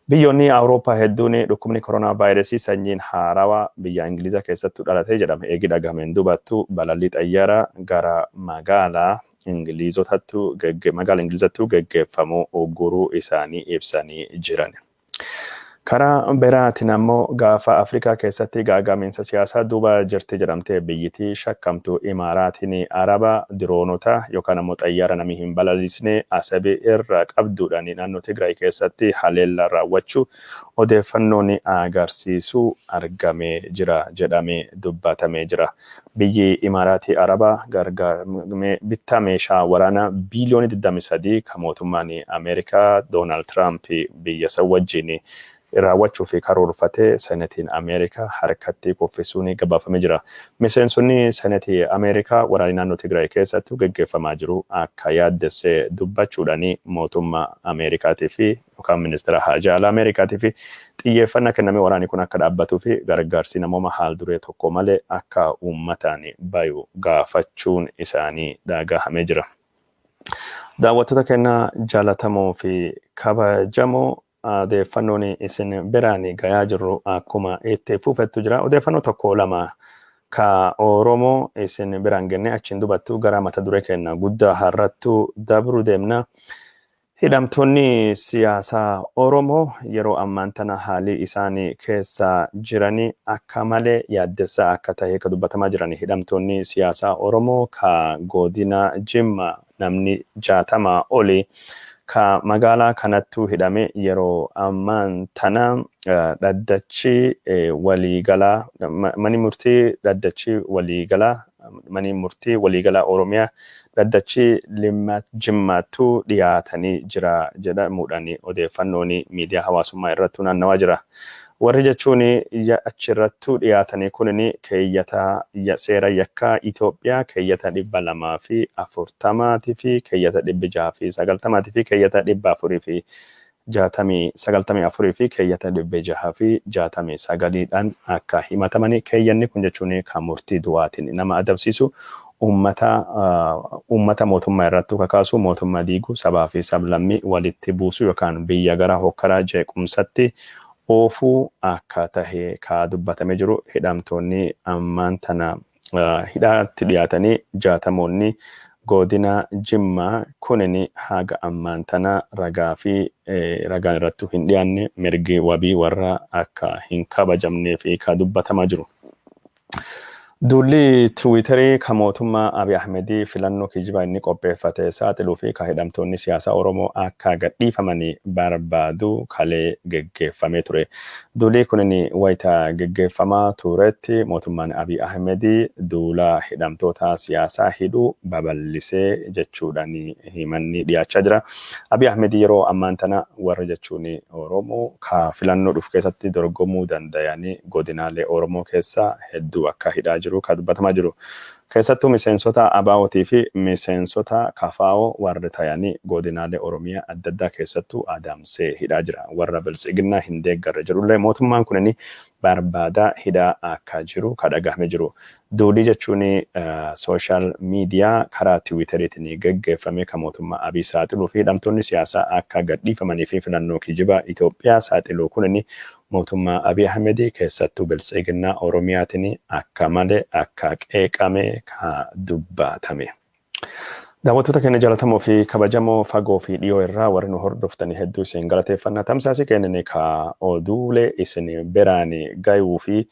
Biyyoonni Awurooppaa hedduun dhukkubni koronaa vaayirasii sanyiin haarawaa biyya Ingilizaa keessattuu dhalatee jedhame eegi dhagameen dubattu balallii xayyaaraa gara magaalaa Ingilizotattu magaalaa Ingilizattuu geggeeffamuu ugguruu isaanii ibsanii jiran. Karaa biraatiin ammoo gaafa Afrikaa keessatti gaagamiinsa siyaasaa duuba jirti jedhamtee biyyittii shakkamtu Imaaraatiin Araba diroonota yookaan ammoo xayyaara namni hin balaliisne Asabii irra qabduudhaan naannoo Tigraay keessatti haleellaa raawwachuu odeeffannoon agarsiisu argamee jira jedhamee dubbatamee jira. Biyyi Imaaraatii Arabaa gargaarame bittaa meeshaa waraanaa biiliyoona 23 kan mootummaan Ameerikaa Doonaald Tiraamp biyya san wajjin raawwachuu fi karoorfatee Senetiin Ameerikaa harkatti kuffisuun gabaafamee jira. Miseensonni Senetii Ameerikaa waraanni naannoo Tigraay keessattuu geggeeffamaa jiru akka yaaddessee dubbachuudhaan mootummaa Ameerikaatii fi yookaan ministeera haajaa alaa Ameerikaatii fi xiyyeeffannaa kennamee waraanni kun akka dhaabbatuu fi gargaarsi namooma haal duree tokko malee akka uummataan bayu gaafachuun isaanii dhagahamee jira. Daawwattoota keenya jaalatamoo fi kabajamoo, odeeffannoon isin biraan gayaa jirru akkuma itti fufettu jira. Odeeffannoo tokko lama ka Oromoo isin biraan genne achiin dubattu gara mata duree keenya guddaa har'attu dabru deemna. Hidhamtoonni siyaasaa Oromoo yeroo ammaan tana haalli isaanii keessa jiranii akka malee yaaddessaa akka ta'e ka dubbatamaa jiran. Hidhamtoonni siyaasaa Oromoo ka godina Jimma namni 60 oli ka magaalaa kanattuu hidhame yeroo ammaan tana dhaddachi waliigalaa mani murtii dhaddachi waliigalaa mani murtii waliigalaa Oromiyaa dhaddachi Limma Jimmaattuu dhiyaatanii jira jedhamuudhaan odeeffannoon miidiyaa hawaasummaa irrattuu naannawaa jira. Warri jechuun achirrattuu dhiyaatanii kunin keeyyata seera yakkaa Itoophiyaa keeyyata 240 fi keeyyata 690 fi keeyyata 494 fi keeyyata 669dhaan akka himatamanii. Keeyyanni kun jechuun kan murtii du'aatiin nama adabsiisu, uummata mootummaa irrattuu kakaasu, mootummaa diiguu, sabaa fi sablammii walitti buusu yookaan biyya gara hokkaraa jeequmsatti oofuu akka tahe ka dubbatamee jiru. Hidhamtoonni ammaan tana hidhaatti dhiyaatanii 60moonni godina Jimmaa kunin haga ammaan tana ragaa fi ragaan irrattuu hin dhiyaanne, mirgi wabii warra akka hin kabajamnee fi ka dubbatamaa jiru. Duulli Tiwiiterii kan mootummaa Abiy Ahmedii filannoo kijibaa inni qopheeffate saaxiluu fi kan hidhamtoonni siyaasaa Oromoo akka gadhiifamanii barbaadu kalee geggeeffamee ture. Duulli kunin wayita geggeeffamaa turetti mootummaan Abiy Ahmedii duula hidhamtoota siyaasaa hidhuu babal'isee jechuudhaan himanni dhiyaachaa jira. Abiy Ahmed yeroo ammaan tana warra jechuun Oromoo ka filannoo dhufu keessatti dorgomuu danda'anii godinaalee Oromoo keessa hedduu akka hidhaa jiru ka dubbatamaa jiru. Keessattuu miseensota ABO'tii fi miseensota KFO warri ta'anii godinaalee Oromiyaa adda addaa keessattuu adamsee hidhaa jira. Warra Biltsiginnaa hin deeggarre jedhullee mootummaan kunin barbaada hidhaa akka jiru ka dhagahame jiru. Duulii jechuun social media karaa Tiwiiteriitiin geggeeffame kan mootummaa Abiy saaxiluu fi hidhamtoonni siyaasaa akka gadhiifamanii fi filannoo kijibaa Itoophiyaa saaxiluu kun mootummaa Abiy Ahmed keessattuu Biltsiginnaa Oromiyaatiin akka malee akka qeeqame ka dubbatame. Daawwattoota keenya jaallatamoo fi kabajamoo, fagoo fi dhiyoo irraa warri nu hordoftanii, hedduu isin galateeffannaa. Tamsaasii kennine ka oduulee isin biraan gayuu fi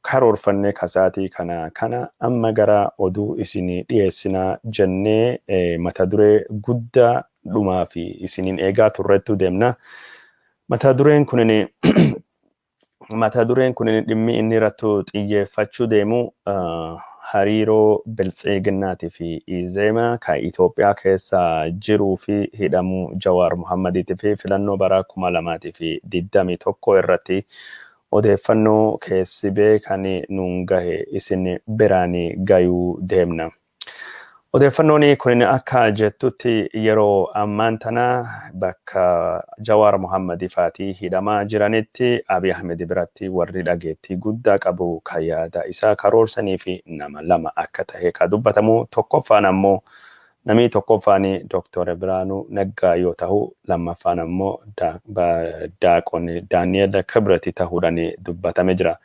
karoorfannee kasaatii kana kana amma gara oduu isin dhiyeessinaa jennee mata duree guddaa dhumaa fi isiniin eegaa turrettu deemna. Mata dureen kunin dhimmi inni irratti xiyyeeffachuu deemu hariiroo Biltsiginnaatii fi Izeema kan Itoophiyaa keessa jiruu fi hidhamuu Jawaar Muhammadiitii fi filannoo bara 2021 irratti odeeffannoo keessi beekan nuun gahe isin biraan gayuu deemna. Odeeffannoon kun akka jettutti, yeroo ammaan tana bakka Jawaar Muhammad faatii hidhamaa jiranitti Abiy Ahmed biratti warri dhageettii guddaa qabu kan yaada isaa karoorsanii fi nama lama akka tahe ka dubbatamu. Tokkoffaan ammoo, namni tokkoffaan Dr. Biraanuu Naggaa yoo ta'u, lammaffaan ammoo Daaqon Daani'el Kibrati ta'uudhaan dubbatame jira.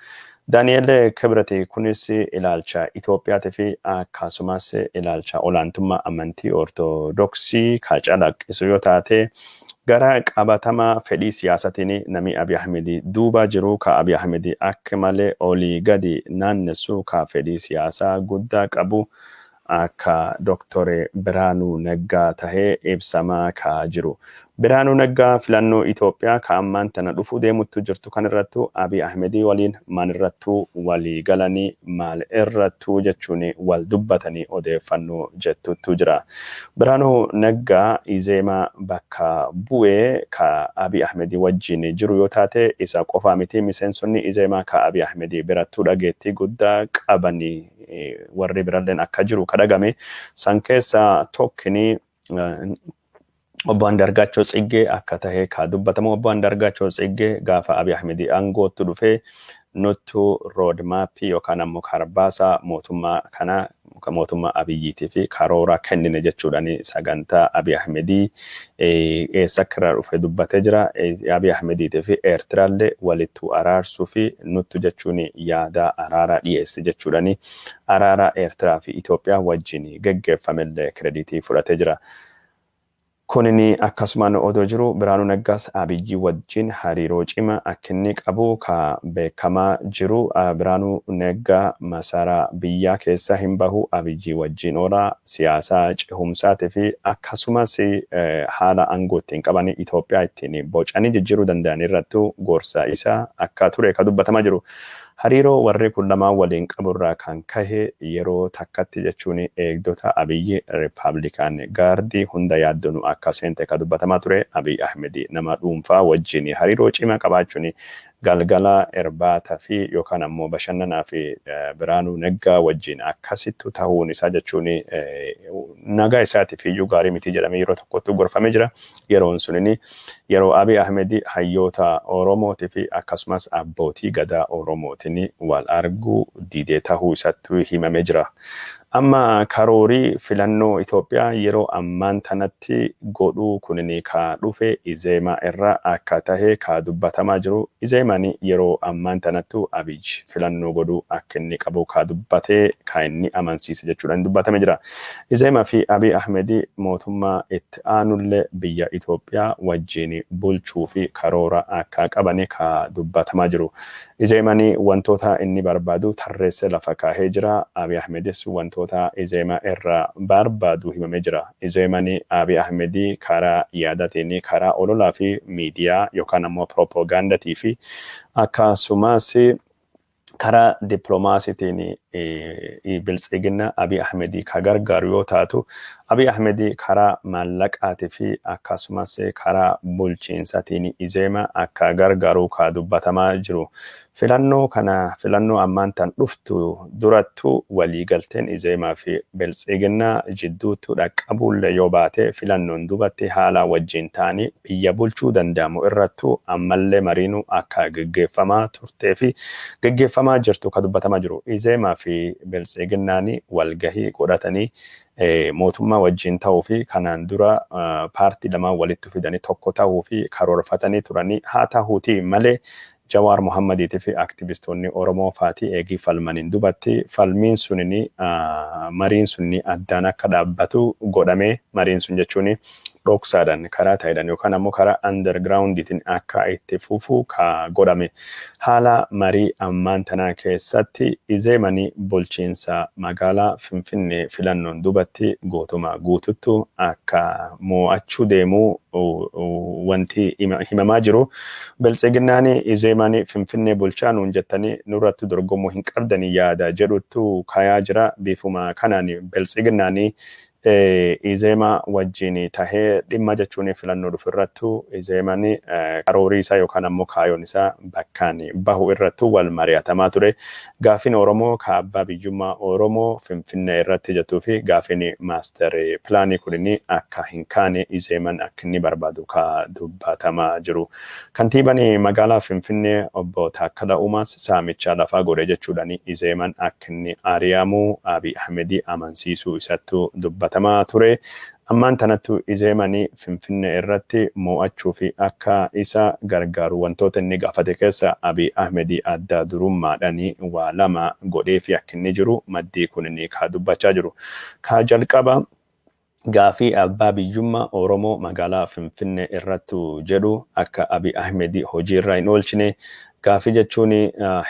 Daani'el Kibrati kunis ilaalcha Itoophiyaatii fi akkasumas ilaalcha olaantummaa amantii Ortodoksii ka calaqqisu yoo taate, gara qabatama fedhii siyaasatiin namni Abiy Ahmed duuba jiru, ka Abiy Ahmed akka malee olii gadi naannessu, ka fedhii siyaasaa guddaa qabu akka Dr. Biraanuu Naggaa tahee ibsamaa ka jiru. Biraanuu Naggaa filannoo Itoophiyaa ka ammaan tana dhufuu deemuttu jirtu kan irrattu Abiy Ahmedii waliin maal irrattuu walii galanii, maal irrattuu jechuun wal dubbatanii odeeffannoo jettuttu jira. Biraanuu Naggaa Izeemaa bakka bu'ee ka Abiy Ahmedii wajjin jiru yoo taate, isa qofaa miti, miseensonni Izeemaa ka Abiy Ahmedii birattuu dhageettii guddaa qabanii warri biralleen akka jiru kadhagame. San keessa tokkini obbo Andargaachoo Tsiggee akka tahe ka dubbatamu. Obbo Andargaachoo Tsiggee gaafa Abiy Ahmed aangootti dhufee nuttu road map yookaan ammoo karbaasaa mootummaa kana, mootummaa Abiyyiitii fi karoora kennine jechuudhaan sagantaa Abiy Ahmedii eessa akka irraa dhufe dubbatee jira. Abiy Ahmediitii fi Eertiraallee walittu araarsuu fi nuttu jechuun yaada araaraa dhiyeesse jechuudhaan araara Eertiraa fi Itoophiyaa wajjin geggeeffamellee credit fudhatee jira. Kunini akkasumaan odoo jiru, Biraanuu Naggaas Abiyyi wajjin hariiroo cimaa akka inni qabu ka beekamaa jiru. Biraanuu Naggaa masaraa biyyaa keessa hin bahu, Abiyyi wajjin oola. Siyaasaa cehumsaatii fi akkasumas haala aangoo ittiin qaban Itoophiyaa ittiin bocanii jijjiiruu danda'an irrattuu gorsa isaa akka ture ka dubbatamaa jiru. Hariiroo warri kun lamaan waliin qaburraa kan kahe yeroo takkatti jechuun eegdota Abiyyi Republican Guard hunda yaaddonu akka seente ka dubbatamaa ture. Abiy Ahmed nama dhuunfaa wajjin hariiroo cimaa qabaachuun galgala irbaata fi yookaan ammoo bashannanaa fi Biraanuu Naggaa wajjin akkasittu ta'uun isaa jechuun nagaa isaatiif iyyuu gaarii miti jedhamee yeroo tokkotti gorfamee jira. Yeroon sunini yeroo Abiy Ahmed hayyoota Oromootii fi akkasumas abbootii gadaa Oromootiin wal arguu didee tahuu isatti himamee jira. Amma karoorii filannoo Itoophiyaa yeroo ammaan tanatti godhuu kunin ka dhufe Izeemaa irraa akka tahe ka dubbatamaa jiru. Izeemaan yeroo ammaan tanattu Abiy filannoo godhuu akka inni qabu ka dubbatee, ka inni amansiise jechuudhaan dubbatamee jira. Izeemaa fi Abiy Ahmed mootummaa itti aanullee biyya Itoophiyaa wajjin bulchuu fi karoora akka qaban ka dubbatamaa jiru. Izeemaan wantoota inni barbaadu tarreessee lafa kaahee jira. Abiy Ahmedis wantoota Izeemaa irraa barbaadu himamee jira. Izeemaan Abiy Ahmed karaa yaadatiin, karaa ololaa fi miidiyaa yookaan ammoo piroopagaandatii fi akkasumas karaa dippiloomaasiitiin Biltsiginna Abiy Ahmedii ka gargaaru yoo taatu, Abiy Ahmedii karaa maallaqaatii fi akkasumas karaa bulchiinsaatiin Izeema akka gargaaru ka dubbatamaa jiru. Filannoo kana, filannoo ammaan tan dhuftu durattu waliigalteen Izeemaa fi Biltsiginnaa jidduutti dhaqqabuullee yoo baate, filannoon dubatti haala wajjin ta'anii biyya bulchuu danda'amu irrattu ammallee mariinuu akka geggeeffamaa turtee fi geggeeffamaa jirtu ka dubbatamaa jiru. Izeemaa fi Biltsiginnaan walgahii godhatanii mootummaa wajjin ta'uu fi kanaan dura paartii lamaan walitti fidanii tokko ta'uu fi karoorfatanii turanii. Haa ta'uutii malee, Jawaar Mohammadiitii fi aktivistoonni Oromoo faatii eegii falmaniin dubatti falmiin sunini, mariin sunni addaan akka dhaabbatu godhamee, mariin sun jechuun dhoksaadhaan karaa ta'edhaan yookaan ammoo karaa undergroundiitiin akka itti fufu ka godhame. Haala marii ammaan tanaa keessatti Izeemanii bulchiinsa magaalaa Finfinnee filannoon dubatti guutuma guututtu akka mo'achuu deemuu wanti himamaa jiru. Biltsiginnaan Izeemanii Finfinnee bulchaa nuun jettanii nurratti dorgomuu hin qabdanii yaada jedhuttu kayaa jira. Bifuma kanaan Biltsiginnaanii Izeema wajjin tahee dhimma jechuun filannoo dhufu irrattu Izeemaan karoorii isaa yookaan ammoo kaayoon isaa bakkaan bahu irrattu wal mari'atamaa ture. Gaaffiin Oromoo ka abbaa biyyummaa Oromoo Finfinnee irratti jettuu fi gaaffiin master planii kunini akka hin kaane Izeemaan akka inni barbaadu ka dubbatamaa jiru. Kantiibaan magaalaa Finfinnee obbo Taakkala Uumaas saamicha lafaa godhe jechuudhaan Izeemaan akka inni ari'amu Abiy Ahmedii amansiisuu isattu dubbatamaa ture. Ammaan tanattu Izeemanii Finfinnee irratti mo'achuu fi akka isa gargaaru wantoota inni gaafate keessa Abiy Ahmedii adda durummaadhaan waa lama godhee fi akka inni jiru maddii kun ka dubbachaa jiru. Ka jalqaba, gaafii abbaa biyyummaa Oromoo magaalaa Finfinnee irratti jedhu akka Abiy Ahmedii hojiirra hin oolchine, gaafii jechuun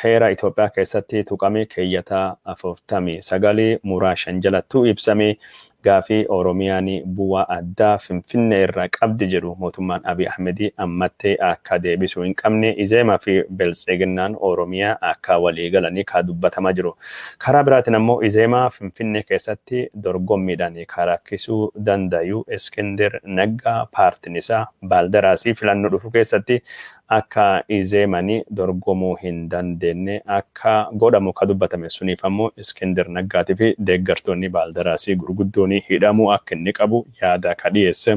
heera Itoophiyaa keessatti tuqame keeyyata 49 muraa 5 jalattuu ibsame, gaafii Oromiyaan bu'aa addaa Finfinnee irraa qabdi jedhu mootummaan Abiy Ahmedii ammattee akka deebisuu hin qabne Izeemaa fi Biltsiginnaan Oromiyaa akka walii galanii ka dubbatamaa jiru. Karaa biraatiin ammoo Izeemaa Finfinnee keessatti dorgommiidhaan ka rakkisuu dandayu Iskindir Naggaa paartiin isaa Baaldaraasii filannoo dhufu keessatti akka Izeemanii dorgomuu hin dandeenye akka godhamu ka dubbatame. Suniif ammoo Iskindir Naggaatii fi deeggartoonni Baaldaraasii gurguddoon hidhamuu akka inni qabu yaada ka dhiyeesse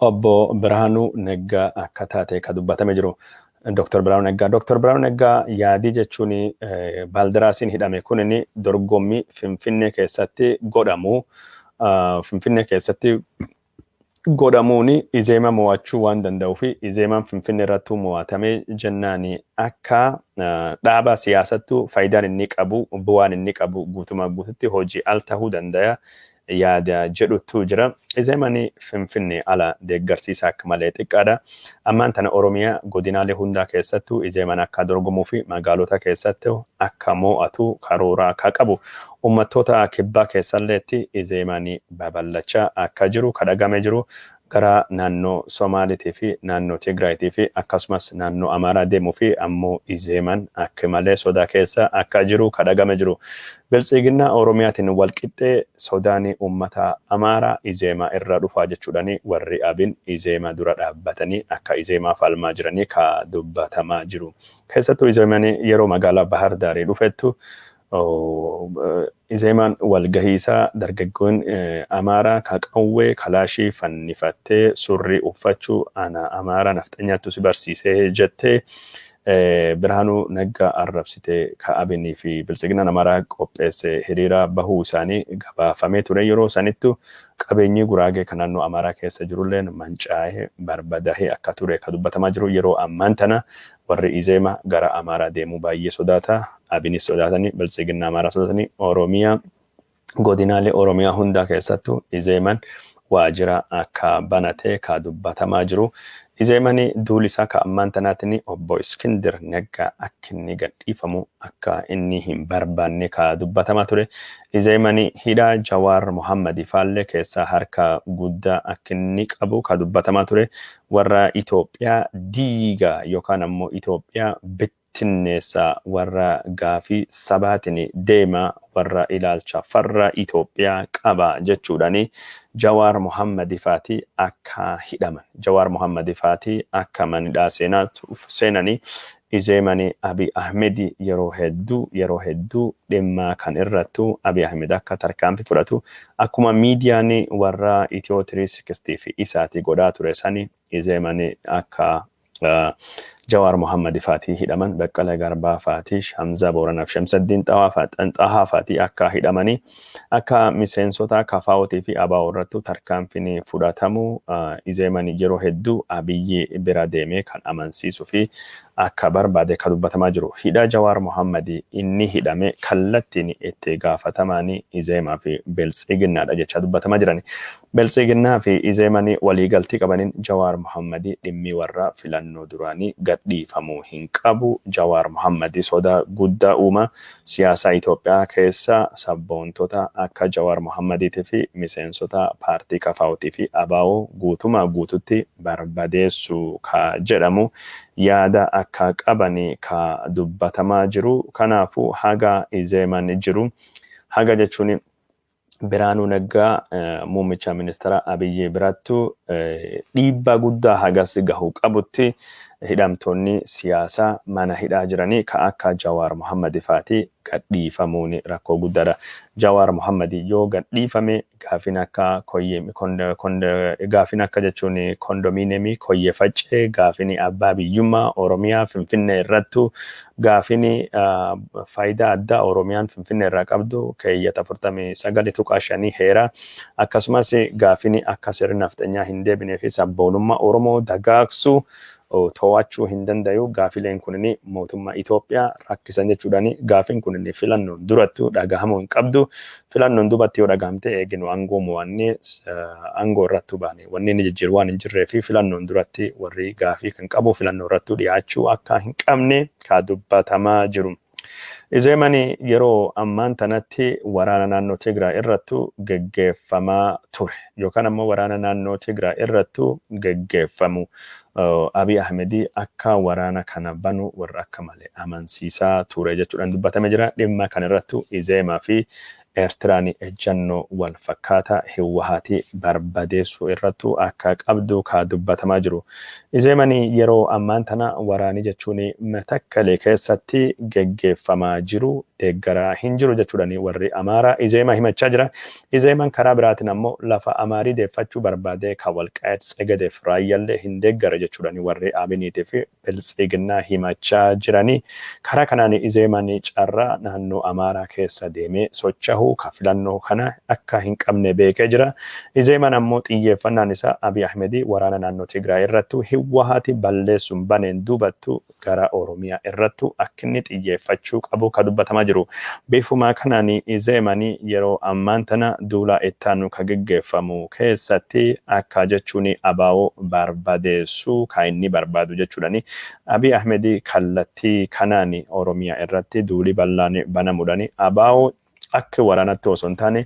obbo Birhaanuu Naggaa akka taate ka dubbatame jiru. Dr. Birhaanuu Naggaa. Dr. Birhaanuu Naggaa yaadii jechuun Baaldaraasiin hidhame kunin dorgommii Finfinnee keessatti godhamu, Finfinnee keessatti godhamuun Izeema mo'achuu waan danda'uu fi Izeemaan Finfinnee irrattuu mo'atamee jennaan akka dhaaba siyaasattu faayidaan inni qabu, bu'aan inni qabu guutumaa guututti hojii al tahuu danda'a yaada jedhutu jira. Izeemaan Finfinnee ala deeggarsiisa akka malee xiqqaadha. Ammaan tana Oromiyaa godinaalee hundaa keessattuu Izeemaan akka dorgomuu fi magaalota keessatti akka mo'atu karooraa akka qabu. Uummattoota kibbaa keessalleetti Izeemaan babal'achaa akka jiru kadhagame jiru. Gara naannoo Somaaliitii fi naannoo Tigraayitii fi akkasumas naannoo Amaaraa deemuu fi ammoo Izeemaan akka malee sodaa keessa akka jiru kadhagame jiru. Biltsiginnaa Oromiyaatiin walqixxee sodaan uummata Amaaraa Izeemaa irra dhufaa jechuudhaan warri Abin Izeema dura dhaabbatanii akka Izeemaa falmaa jiranii ka dubbatamaa jiru. Keessattuu Izeemaan yeroo magaalaa Bahar Daarii dhufettu, Izeemaan walgahiisaa dargaggoon Amaaraa ka qawwee kalaashii fannifattee surrii uffachuu ana Amaaraa nafxanyaattu si barsiisee jettee Birhaanuu Naggaa arrabsite ka Abinii fi Biltsiginnaan Amaaraa qopheesse hiriira bahuu isaanii gabaafamee ture. Yeroo sanittu qabeenyi Guraagee kan naannoo Amaaraa keessa jirulleen mancaa'ee barbadaahee akka ture ka dubbatamaa jiru. Yeroo ammaan tana warri Izeema gara Amaaraa deemuu baay'ee sodaata. Abinis sodaatanii, Biltsiginnaa Amaaraa sodaatanii, Oromiyaa, godinaalee Oromiyaa hundaa keessattuu Izeeman waajjira akka banate ka dubbatamaa jiru. Izeemani duuli isaa ka ammaan tanaatiin obbo Iskindir Naggaa akka inni gadhiifamu akka inni hin barbaanne ka dubbatamaa ture. Izeemani hidhaa Jawaar Mohammadii faallee keessaa harka guddaa akka inni qabu ka dubbatamaa ture. Warra Itoophiyaa diigaa yookaan ammoo Itoophiyaa Bittinneessa, warra gaafii sabaatiin deema, warra ilaalcha farra Itoophiyaa qaba jechuudhaani Jawaar Mohammad faati akka hidhaman. Jawaar Mohammad faati akka manidhaa seenanii Izeemani Abiy Ahmed yeroo hedduu dhimma kan irrattu Abiy Ahmed akka tarkaanfii fudhatu, akkuma miidiyaan warra Itiyoo 360 fi isaatii godhaa ture sani, Izeemani akka Jawaar Mohammad faatii hidhaman, Baqqala Garbaa faatii, Hamza Booranaaf Shamsaddiin Xahaa faatii akka hidhamanii, akka miseensota KFO'tii fi ABO irrattu tarkaanfiin fudhatamu Izeemani yeroo hedduu Abiyyi bira deemee kan amansiisuu fi akka barbaade kan dubbatamaa jiru. Hidha Jawaar Mohammad inni hidhame kallattiin itti gaafatamaan Izeemaa fi Biltsiginnaadha jechaa dubbatamaa jiran. Biltsiginnaa fi Izeemani waliigaltii qabaniin Jawaar Mohammad dhimmi warra filannoo duraanii gadhiifamuu hin qabu. Jawaar Mohammad soda guddaa uuma siyaasa Itoophiyaa keessa. Sabboontota akka Jawaar Mohammadiitii fi miseensota paartii KFO'tii fi ABO guutumaa guututti barbadeessu ka jedhamu yaada akka qabani ka dubbatamaa jiru. Kanaafuu haga Izeeman jiru, haga jechuun Biraanuu Naggaa muummicha ministeera Abiyyi birattu dhiibbaa guddaa hagas gahu qabutti, hidhamtoonni siyaasaa mana hidhaa jiranii ka akka Jawaar Mohammad faati gadhiifamuun rakkoo guddaadha. Jawaar Mohammad yoo gadhiifame gaafin akka jechuun kondominiyeemii Koyyee Faccee, gaafin abbaa biyyummaa Oromiyaa Finfinnee irrattu, gaafin faayidaa addaa Oromiyaan Finfinnee irraa qabdu keeyyata 49.5 heeraa, akkasumas gaafin akka sirni nafxanyaa hin deebinee fi sabboonummaa Oromoo dagaagsuu to'achuu hin dandayu, gaafileen kunini mootummaa Itoophiyaa rakkisan jechuudhaani gaafin kunini filannoon durattu dhagahamuu hin qabdu. Filannoon dubatti yoo dhagahamte, eeginu aangoo mo'annee aangoo irrattu baane wanni inni jijjiiru waan hin jirree fi filannoon duratti warri gaafii kan qabu filannoo irrattu dhiyaachuu akka hin qabne ka dubbatamaa jiru. Izeemani yeroo ammaan tanatti waraana naannoo Tigraay irrattu geggeeffamaa ture yookaan ammoo waraana naannoo Tigraay irrattu geggeeffamu Abiy Ahmedii akka waraana kana banu warra akka malee amansiisaa ture jechuudhaan dubbatame jira. Dhimma kana irrattu Izeemaa fi Eertiraan ejjannoo wal fakkaataa Hiwwahaatii barbadeessuu irrattu akka qabdu ka dubbatamaa jiru. Izeemani yeroo ammaan tana waraani jechuun Matakkalee keessatti geggeeffamaa jiru deeggaraa hin jiru jechuudhaan warri Amaaraa Izeema himachaa jira. Izeeman karaa biraatiin ammoo lafa Amaarii deeffachuu barbaadee ka Walqaayit Tsegedeef Raayyallee hin deeggara jechuudhaan warri Abiniitii fi Biltsiginnaa himachaa jiranii. Karaa kanaan Izeeman carraa naannoo Amaaraa keessa deemee sochahuu ka filannoo kana akka hin qabne beekee jira. Izeeman ammoo xiyyeeffannaan isaa Abiy Ahmedii waraana naannoo Tigraay irrattu Hiwwahaati balleessuun baneen duubattu gara Oromiyaa irrattu akka inni xiyyeeffachuu qabu ka dubbatamaa jiru. Bifuma kanaan Izeeman yeroo ammaan tana duula ittaanu ka geggeeffamu keessatti akka jechuun ABO barbadeessuu ka inni barbaadu jechuudhani. Abiy Ahmed kallattii kanaan Oromiyaa irratti duuli bal'aan banamuudhani ABO akka waraanatti osoo hin taane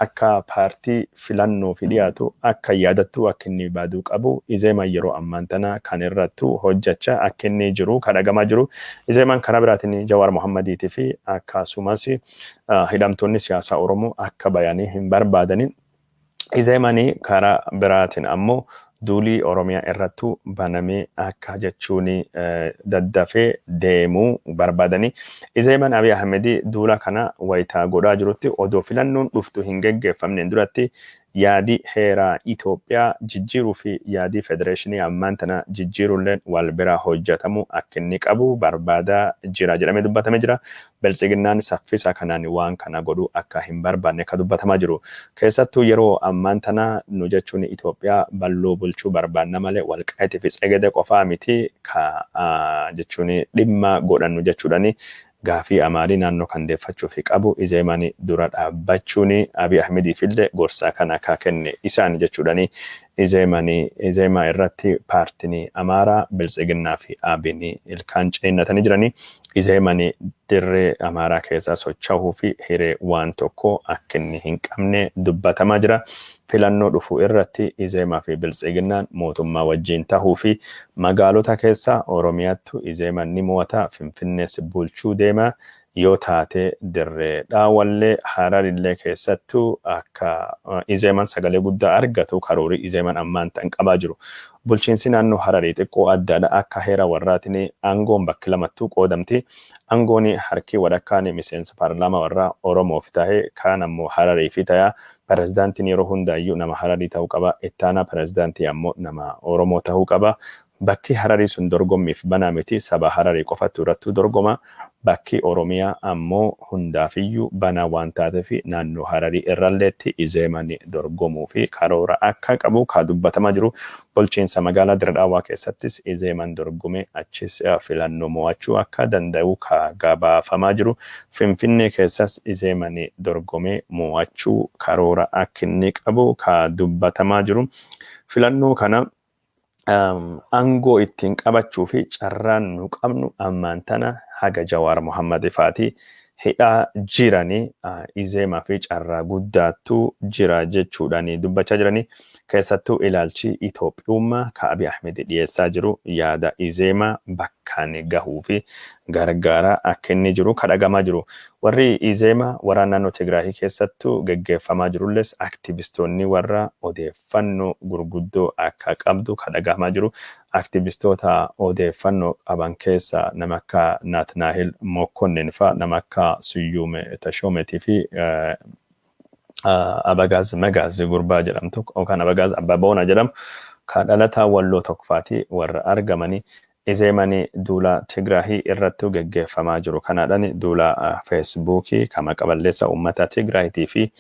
akka paartii filannoo fi dhiyaatu akka yaadattu akka inni baaduu qabu Izeeman yeroo ammaan tana kan irrattu hojjechaa akka inni jiru kan dhagamaa jiru. Izeeman karaa biraatiin Jawaar Mohammadiitii fi akkasumas hidhamtoonni siyaasaa Oromoo akka bayanii hin barbaadanin. Izeemanii karaa biraatiin ammoo duulii Oromiyaa irrattu banamee akka jechuun daddafee deemuu barbaadanii. Izeeman Abiy Ahmed duula kana wayitaa godhaa jirutti odoo filannoon dhuftu hin geggeeffamneen duratti yaadii heeraa Itoophiyaa jijjiiruu fi yaadii federeeshinii ammaan tana jijjiiruulleen wal bira hojjetamuu akka inni qabu barbaadaa jira jedhamee dubbatamee jira. Biltsiginnaan saffisa kanaan waan kana godhuu akka hin barbaanne akka dubbatamaa jiru. Keessattuu yeroo ammaan tana nu jechuun Itoophiyaa bal'oo bulchuu barbaanna malee Walqaayitii fi Tsegede qofaa miti ka jechuun dhimma godhannu jechuudhani gaafii Amaarii naannoo kan deeffachuu fi qabu Izeemani dura dhaabbachuun Abiy Ahmediif illee gorsaa kana akka kenne isaan jechuudhani. Izeemaa irratti paartiin Amaaraa, Biltsiginnaa fi Abiin ilkaan ceennatanii jiranii. Izeemaan dirree Amaaraa keessaa socho'uu fi hiree waan tokko akka inni hin qabne dubbatamaa jira. Filannoo dhufu irratti Izeemaa fi Biltsiginnaan mootummaa wajjin tahuu fi magaalota keessa Oromiyaattu Izeemaan ni mo'ata, Finfinnees bulchuu deema. Yoo taate dirree dhaawallee Hararillee keessattuu akka Izeemaan sagalee guddaa argatu karoorii Izeemaan ammaan ta'an qabaa jiru. Bulchiinsi naannoo Hararii xiqqoo addaadha. Akka heera warraatiin aangoon bakki lamattuu qoodamti. Aangoon harki walakkaan miseensa paarlaamaa warra Oromoof ta'e, kaan ammoo Hararii fi ta'a. Pirezidaantiin yeroo hundaayyuu nama Hararii ta'uu qaba. Ittaanaa pirezidaantii ammoo nama Oromoo ta'uu qaba. Bakki Hararii sun dorgommiif banaa miti, saba Hararii qofatu irrattuu dorgoma. Bakki Oromiyaa ammoo hundaafiyyuu banaa waan taateef naannoo Hararii irralleetti Izeemaan dorgomuu fi karoora akka qabu ka dubbatamaa jiru. Bulchiinsa magaalaa Dirre Dhawaa keessattis Izeemaan dorgomee achis filannoo mo'achuu akka danda'u ka gabaafamaa jiru. Finfinnee keessas Izeemaan dorgomee mo'achuu karoora akka inni qabu ka dubbatamaa jiru. Filannoo kana aangoo ittiin qabachuu fi carraan nu qabnu ammaan tana haga Jawaar Mohammad faati hidhaa jiranii Izeemaa fi carraa guddaattu jira jechuudhaan dubbachaa jiranii. Keessattuu ilaalchi Itoophiyummaa ka Abiy Ahmed dhiyeessaa jiru yaada Izeemaa bakkaan gahuu fi gargaaraa akka inni jiru kadhagamaa jiru. Warri Izeemaa waraana naannoo Tigraahii keessattuu geggeeffamaa jirulles aktivistoonni warra odeeffannoo gurguddoo akka qabdu kadhagamaa jiru. Aktivistoota odeeffannoo qaban keessa nama akka Naatnaahil Mokonnin fa'a, nama akka Siyyuum Tashoometii fi Abagaaz Magaaz gurbaa jedhamtu yookaan Abagaaz Abbaa Boona jedhamu ka dhalataa Walloo tokkofaati warra argamanii. Izeemanii duula Tigraahii irratti geggeeffamaa jiru kanaadhaan duula Feesbuukii kama qaballeessa uummata Tigraahitii fi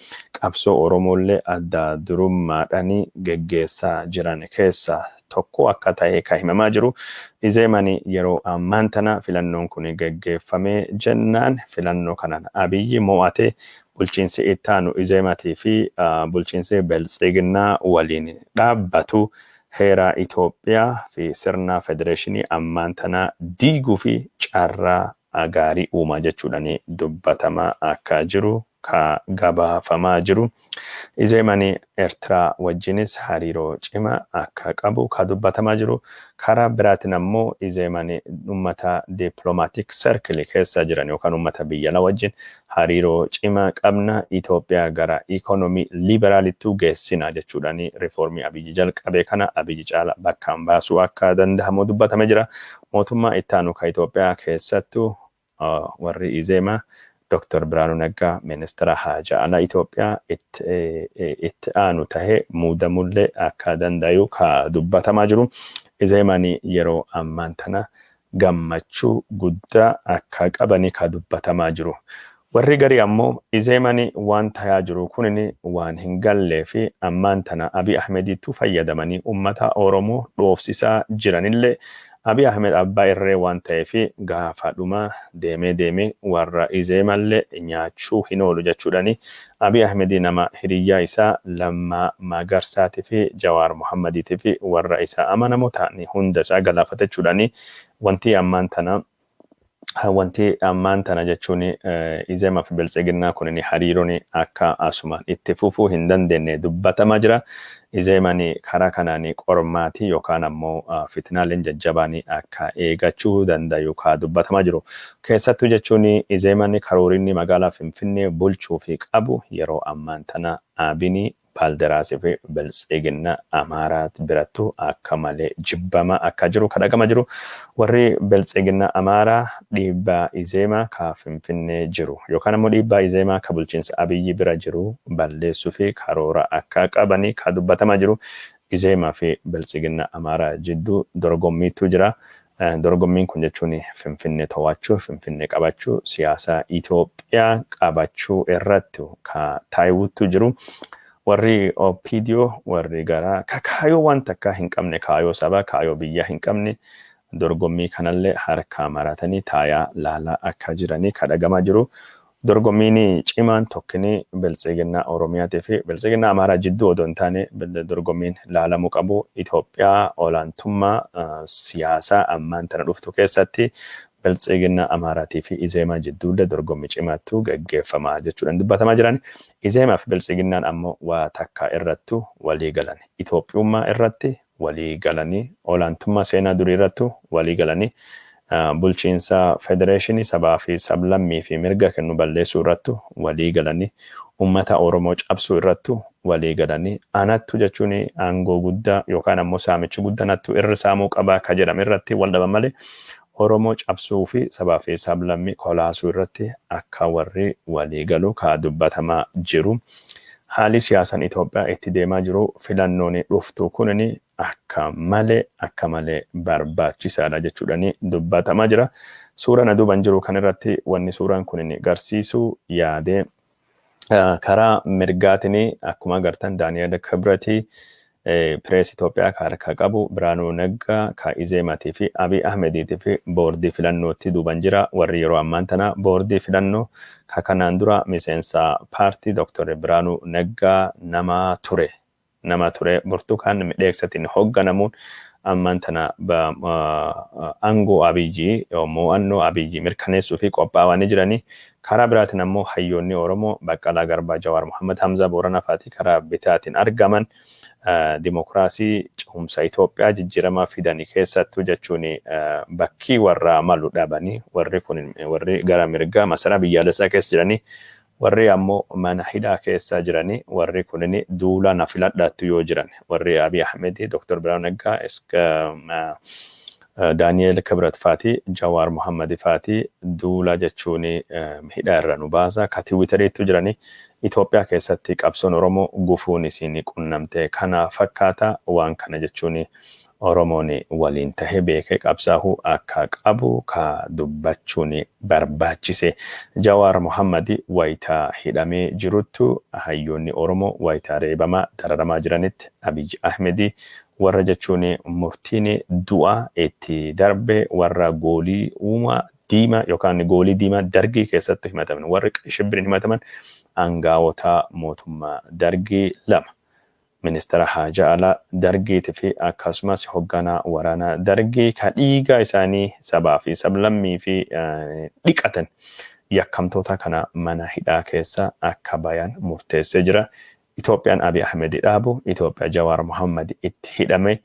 qabsoo Oromoollee adda durummaadhaan geggeessaa jiran keessa tokko akka ta'e ka himamaa jiru. Izeemanii yeroo ammaan tana filannoon kun geggeeffamee jennaan filannoo kanaan Abiyyi mo'ate, bulchiinsi ittaanu Izeematii fi bulchiinsi Biltsiginnaa waliin dhaabbatu heera Itoophiyaa fi sirna federeeshinii ammaan tana diiguu fi carraa gaarii uumaa jechuudhaan dubbatamaa akka jiru ka gabaafamaa jiru. Izeemanii Eertiraa wajjinis hariiroo cimaa akka qabu ka dubbatamaa jiru. Karaa biraatiin ammoo Izeemanii uummata diplomatic circle keessa jiran yookaan uummata biyya alaa wajjin hariiroo cimaa qabna, Itoophiyaa gara ikonomii liberaalittuu geessina jechuudhaan riifoormii Abiyyi jalqabe kana Abiyyi caala bakkaan baasuu akka danda'amu dubbatame jira. Mootummaa ittaanu ka Itoophiyaa keessattuu warri Izeemaa Dr. Biraanuu Naggaa ministeera haajaa alaa Itoophiyaa itti aanu tahee muudamullee akka danda'u ka dubbatamaa jiru. Izeemaan yeroo ammaan tana gammachuu guddaa akka qabanii ka dubbatamaa jiru. Warri garii ammoo Izeemaan waan tayaa jiru kunin waan hin gallee fi ammaan tana Abiy Ahmedittuu fayyadamanii uummata Oromoo dhoofsisaa jiranillee, Abiy Ahmed abbaa irree waan ta'eef gaafa dhuma deemee deemee warra Izeemallee nyaachuu hin oolu jechuudhaani Abiy Ahmed nama hiriyyaa isaa Lammaa Magarsaatii fi Jawaar Mohammadiitii fi warra isaa amanamoo ta'an hunda isaa galaafate jechuudhaani. Wanti ammaan tana jechuun Izeemaa fi Biltsiginnaa kun hariiroon akka asumaan itti fufuu hin dandeenye dubbatamaa jira. Izeemaan karaa kanaan qormaatii yookaan ammoo fitnaaleen jajjabaan akka eegachuu danda'u ka dubbatamaa jiru. Keessattuu jechuun Izeemaan karoorinni magaalaa Finfinnee bulchuu fi qabu yeroo ammaan tana Abini Baalderaasii fi Biltsiginna Amaaraa birattuu akka malee jibbamaa akka jiru kadhagama jiru. Warri Biltsiginna Amaaraa dhiibbaa Izeemaa ka Finfinnee jiru yookaan ammoo dhiibbaa Izeemaa ka bulchiinsa Abiyyi bira jiru balleessuu fi karoora akka qabanii ka dubbatamaa jiru. Izeemaa fi Biltsiginna Amaaraa jidduu dorgommiitu jira. Dorgommiin kun jechuun Finfinnee to'achuu, Finfinnee qabachuu, siyaasa Itoophiyaa qabachuu irratti ka taa'uutu jiru. Warri OPDO, warri gara ka kaayoo waan takkaa hin qabne, kaayoo sabaa, kaayoo biyyaa hin qabne, dorgommii kanallee harka maratanii taayaa laalaa akka jiranii kadhagamaa jiru. Dorgommiin cimaan tokkini Biltsiginnaa Oromiyaatii fi Biltsiginnaa Amaaraa jidduu odoo hin taane, dorgommiin laalamuu qabu Itoophiyaa olaantummaa siyaasaa ammaan tana dhuftu keessatti Biltsiginnaa Amaaraatii fi Izeemaa jidduullee dorgommii cimaattu gaggeeffamaa jechuudhaan dubbatamaa jiran. Izeemaa fi Biltsiginnaan ammoo waa takka irrattu walii galan. Itoophiyummaa irratti walii galanii, olaantummaa seenaa durii irrattu walii galanii, bulchiinsa federeeshinii sabaa fi sablammii fi mirga kennu balleessuu irrattu walii galanii, ummata Oromoo cabsuu irrattu walii galanii, anattu jechuun aangoo guddaa yookaan ammoo saamichi guddaa nattu irra saamuu qabaa ka jedhame irratti wal dhaban malee, Oromoo cabsuu fi sabaa fi sablammii kolaasuu irratti akka warri walii galu ka dubbatamaa jiru. Haalli siyaasaan Itoophiyaa itti deemaa jiru, filannoon dhuftu kunini akka malee akka malee barbaachisaadha jechuudhaan dubbatamaa jira. Suura na duuban jiru kan irratti wanni suuraan kun garsiisu yaadee, karaa mirgaatiin akkuma agartan Daani'el Kibratii Pirees Itoophiyaa ka harka qabu, Biraanuu Naggaa ka Izeematii fi Abiy Ahmediitii fi boordii filannootti duuban jira. Warri yeroo ammaan tana boordii filannoo ka kanaan dura miseensa paartii Dr. Biraanuu Naggaa nama ture. Nama ture Burtukaan Midheeksatiin hoogganamuun ammaan tana aangoo Abiyyi, mo'annoo Abiyyi mirkaneessuu fi qophaa'aa jiranii. Karaa biraatiin ammoo hayyoonni Oromoo Baqqalaa Garbaa, Jawaar Muhammad, Hamzaa Booranaa fa'aati karaa bitaatiin argaman, dimokiraasii cehumsa Itoophiyaa jijjiiramaa fidanii keessattuu jechuun bakkii warra malu dhabanii, warri kun warri gara mirgaa masaraa biyyaalessaa keessa jiranii, warri ammoo mana hidhaa keessa jiranii, warri kunin duula na filadhaattu yoo jiran, warri Abiy Ahmed, Dr. Biraanuu Naggaa, Daani'el Kibrat faati, Jawaar Muhammad faati duula jechuun hidhaa irra nu baasa ka Tiwiiteriittu jiranii. Itoophiyaa keessatti qabsoon Oromoo gufuun isin qunnamte kana fakkaata. Waan kana jechuun Oromoon waliin tahee beekee qabsaa'uu akka qabu ka dubbachuun barbaachise. Jawaar Muhammad wayitaa hidhamee jiruttu, hayyoonni Oromoo wayitaa reebamaa dararamaa jiranitti, Abiy Ahmed warra jechuun murtiin du'a itti darbe, warra goolii uumaa diimaa yookaan goolii diimaa Dargii keessatti himataman, warri shibbiriin himataman, aangaa'ota mootummaa Dargii lama, ministeera haajaa alaa Dargiitii fi akkasumas hoogganaa waraanaa Dargii ka dhiiga isaanii sabaa fi sablammii fi dhiqatan, yakkamtoota kana mana hidhaa keessa akka bayan murteessee jira. Itoophiyaan Abiy Ahmed dhaabu, Itoophiyaa Jawaar Muhammad itti hidhame,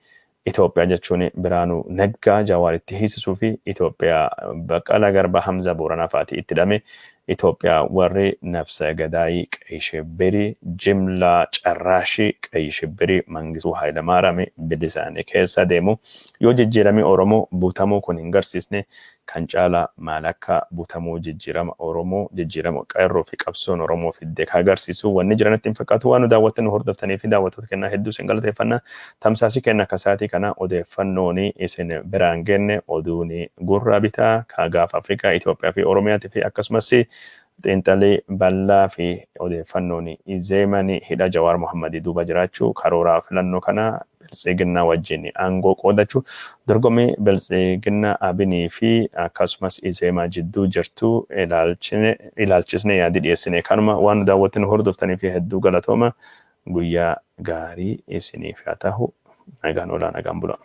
Itoophiyaa jechuun Biraanuu Naggaa Jawaar itti hiisisuu fi Itoophiyaa Baqqalaa Garbaa, Hamza Booranaa fa'aati itti hidhame, Itoophiyaa warri nafsa gadaayii Qeyyishibbirii jimlaa carraashii Qeyyishibbirii Mangistuu Hayilamaaraami bilisaanii keessa deemu yoo jijjiiramii Oromoo butamuu kun hin garsiisne, kan caalaa maal akka butamuu jijjiirama Oromoo, jijjiirama qeerroo fi qabsoon Oromoo fidde ka agarsiisu wanni jiranitti hin fakkaatu. Waan nu daawwattan, nu hordoftanii fi daawwattoota kennaa hedduu isin galateeffanna. Tamsaasii kenna akka sa'aatii kana odeeffannoon isin biraan genne, oduun gurra bitaa ka gaafa Afrikaa, Itoophiyaa fi Oromiyaatii fi akkasumas xiinxalii bal'aa fi odeeffannoon Izeeman hidha Jawaar Muhammadii duuba jiraachuu, karoora filannoo kana Biltsiginnaa wajjin aangoo qoodachuu, dorgommii Biltsiginnaa Abinii fi akkasumas Izeemaa jidduu jirtu ilaalchisne yaadii dhiyeessine kanuma. Waan nu daawwattan, hordoftanii fi hedduu galatooma. Guyyaa gaarii isiniif haa ta'u. Nagaan oolaa, nagaan bulaa.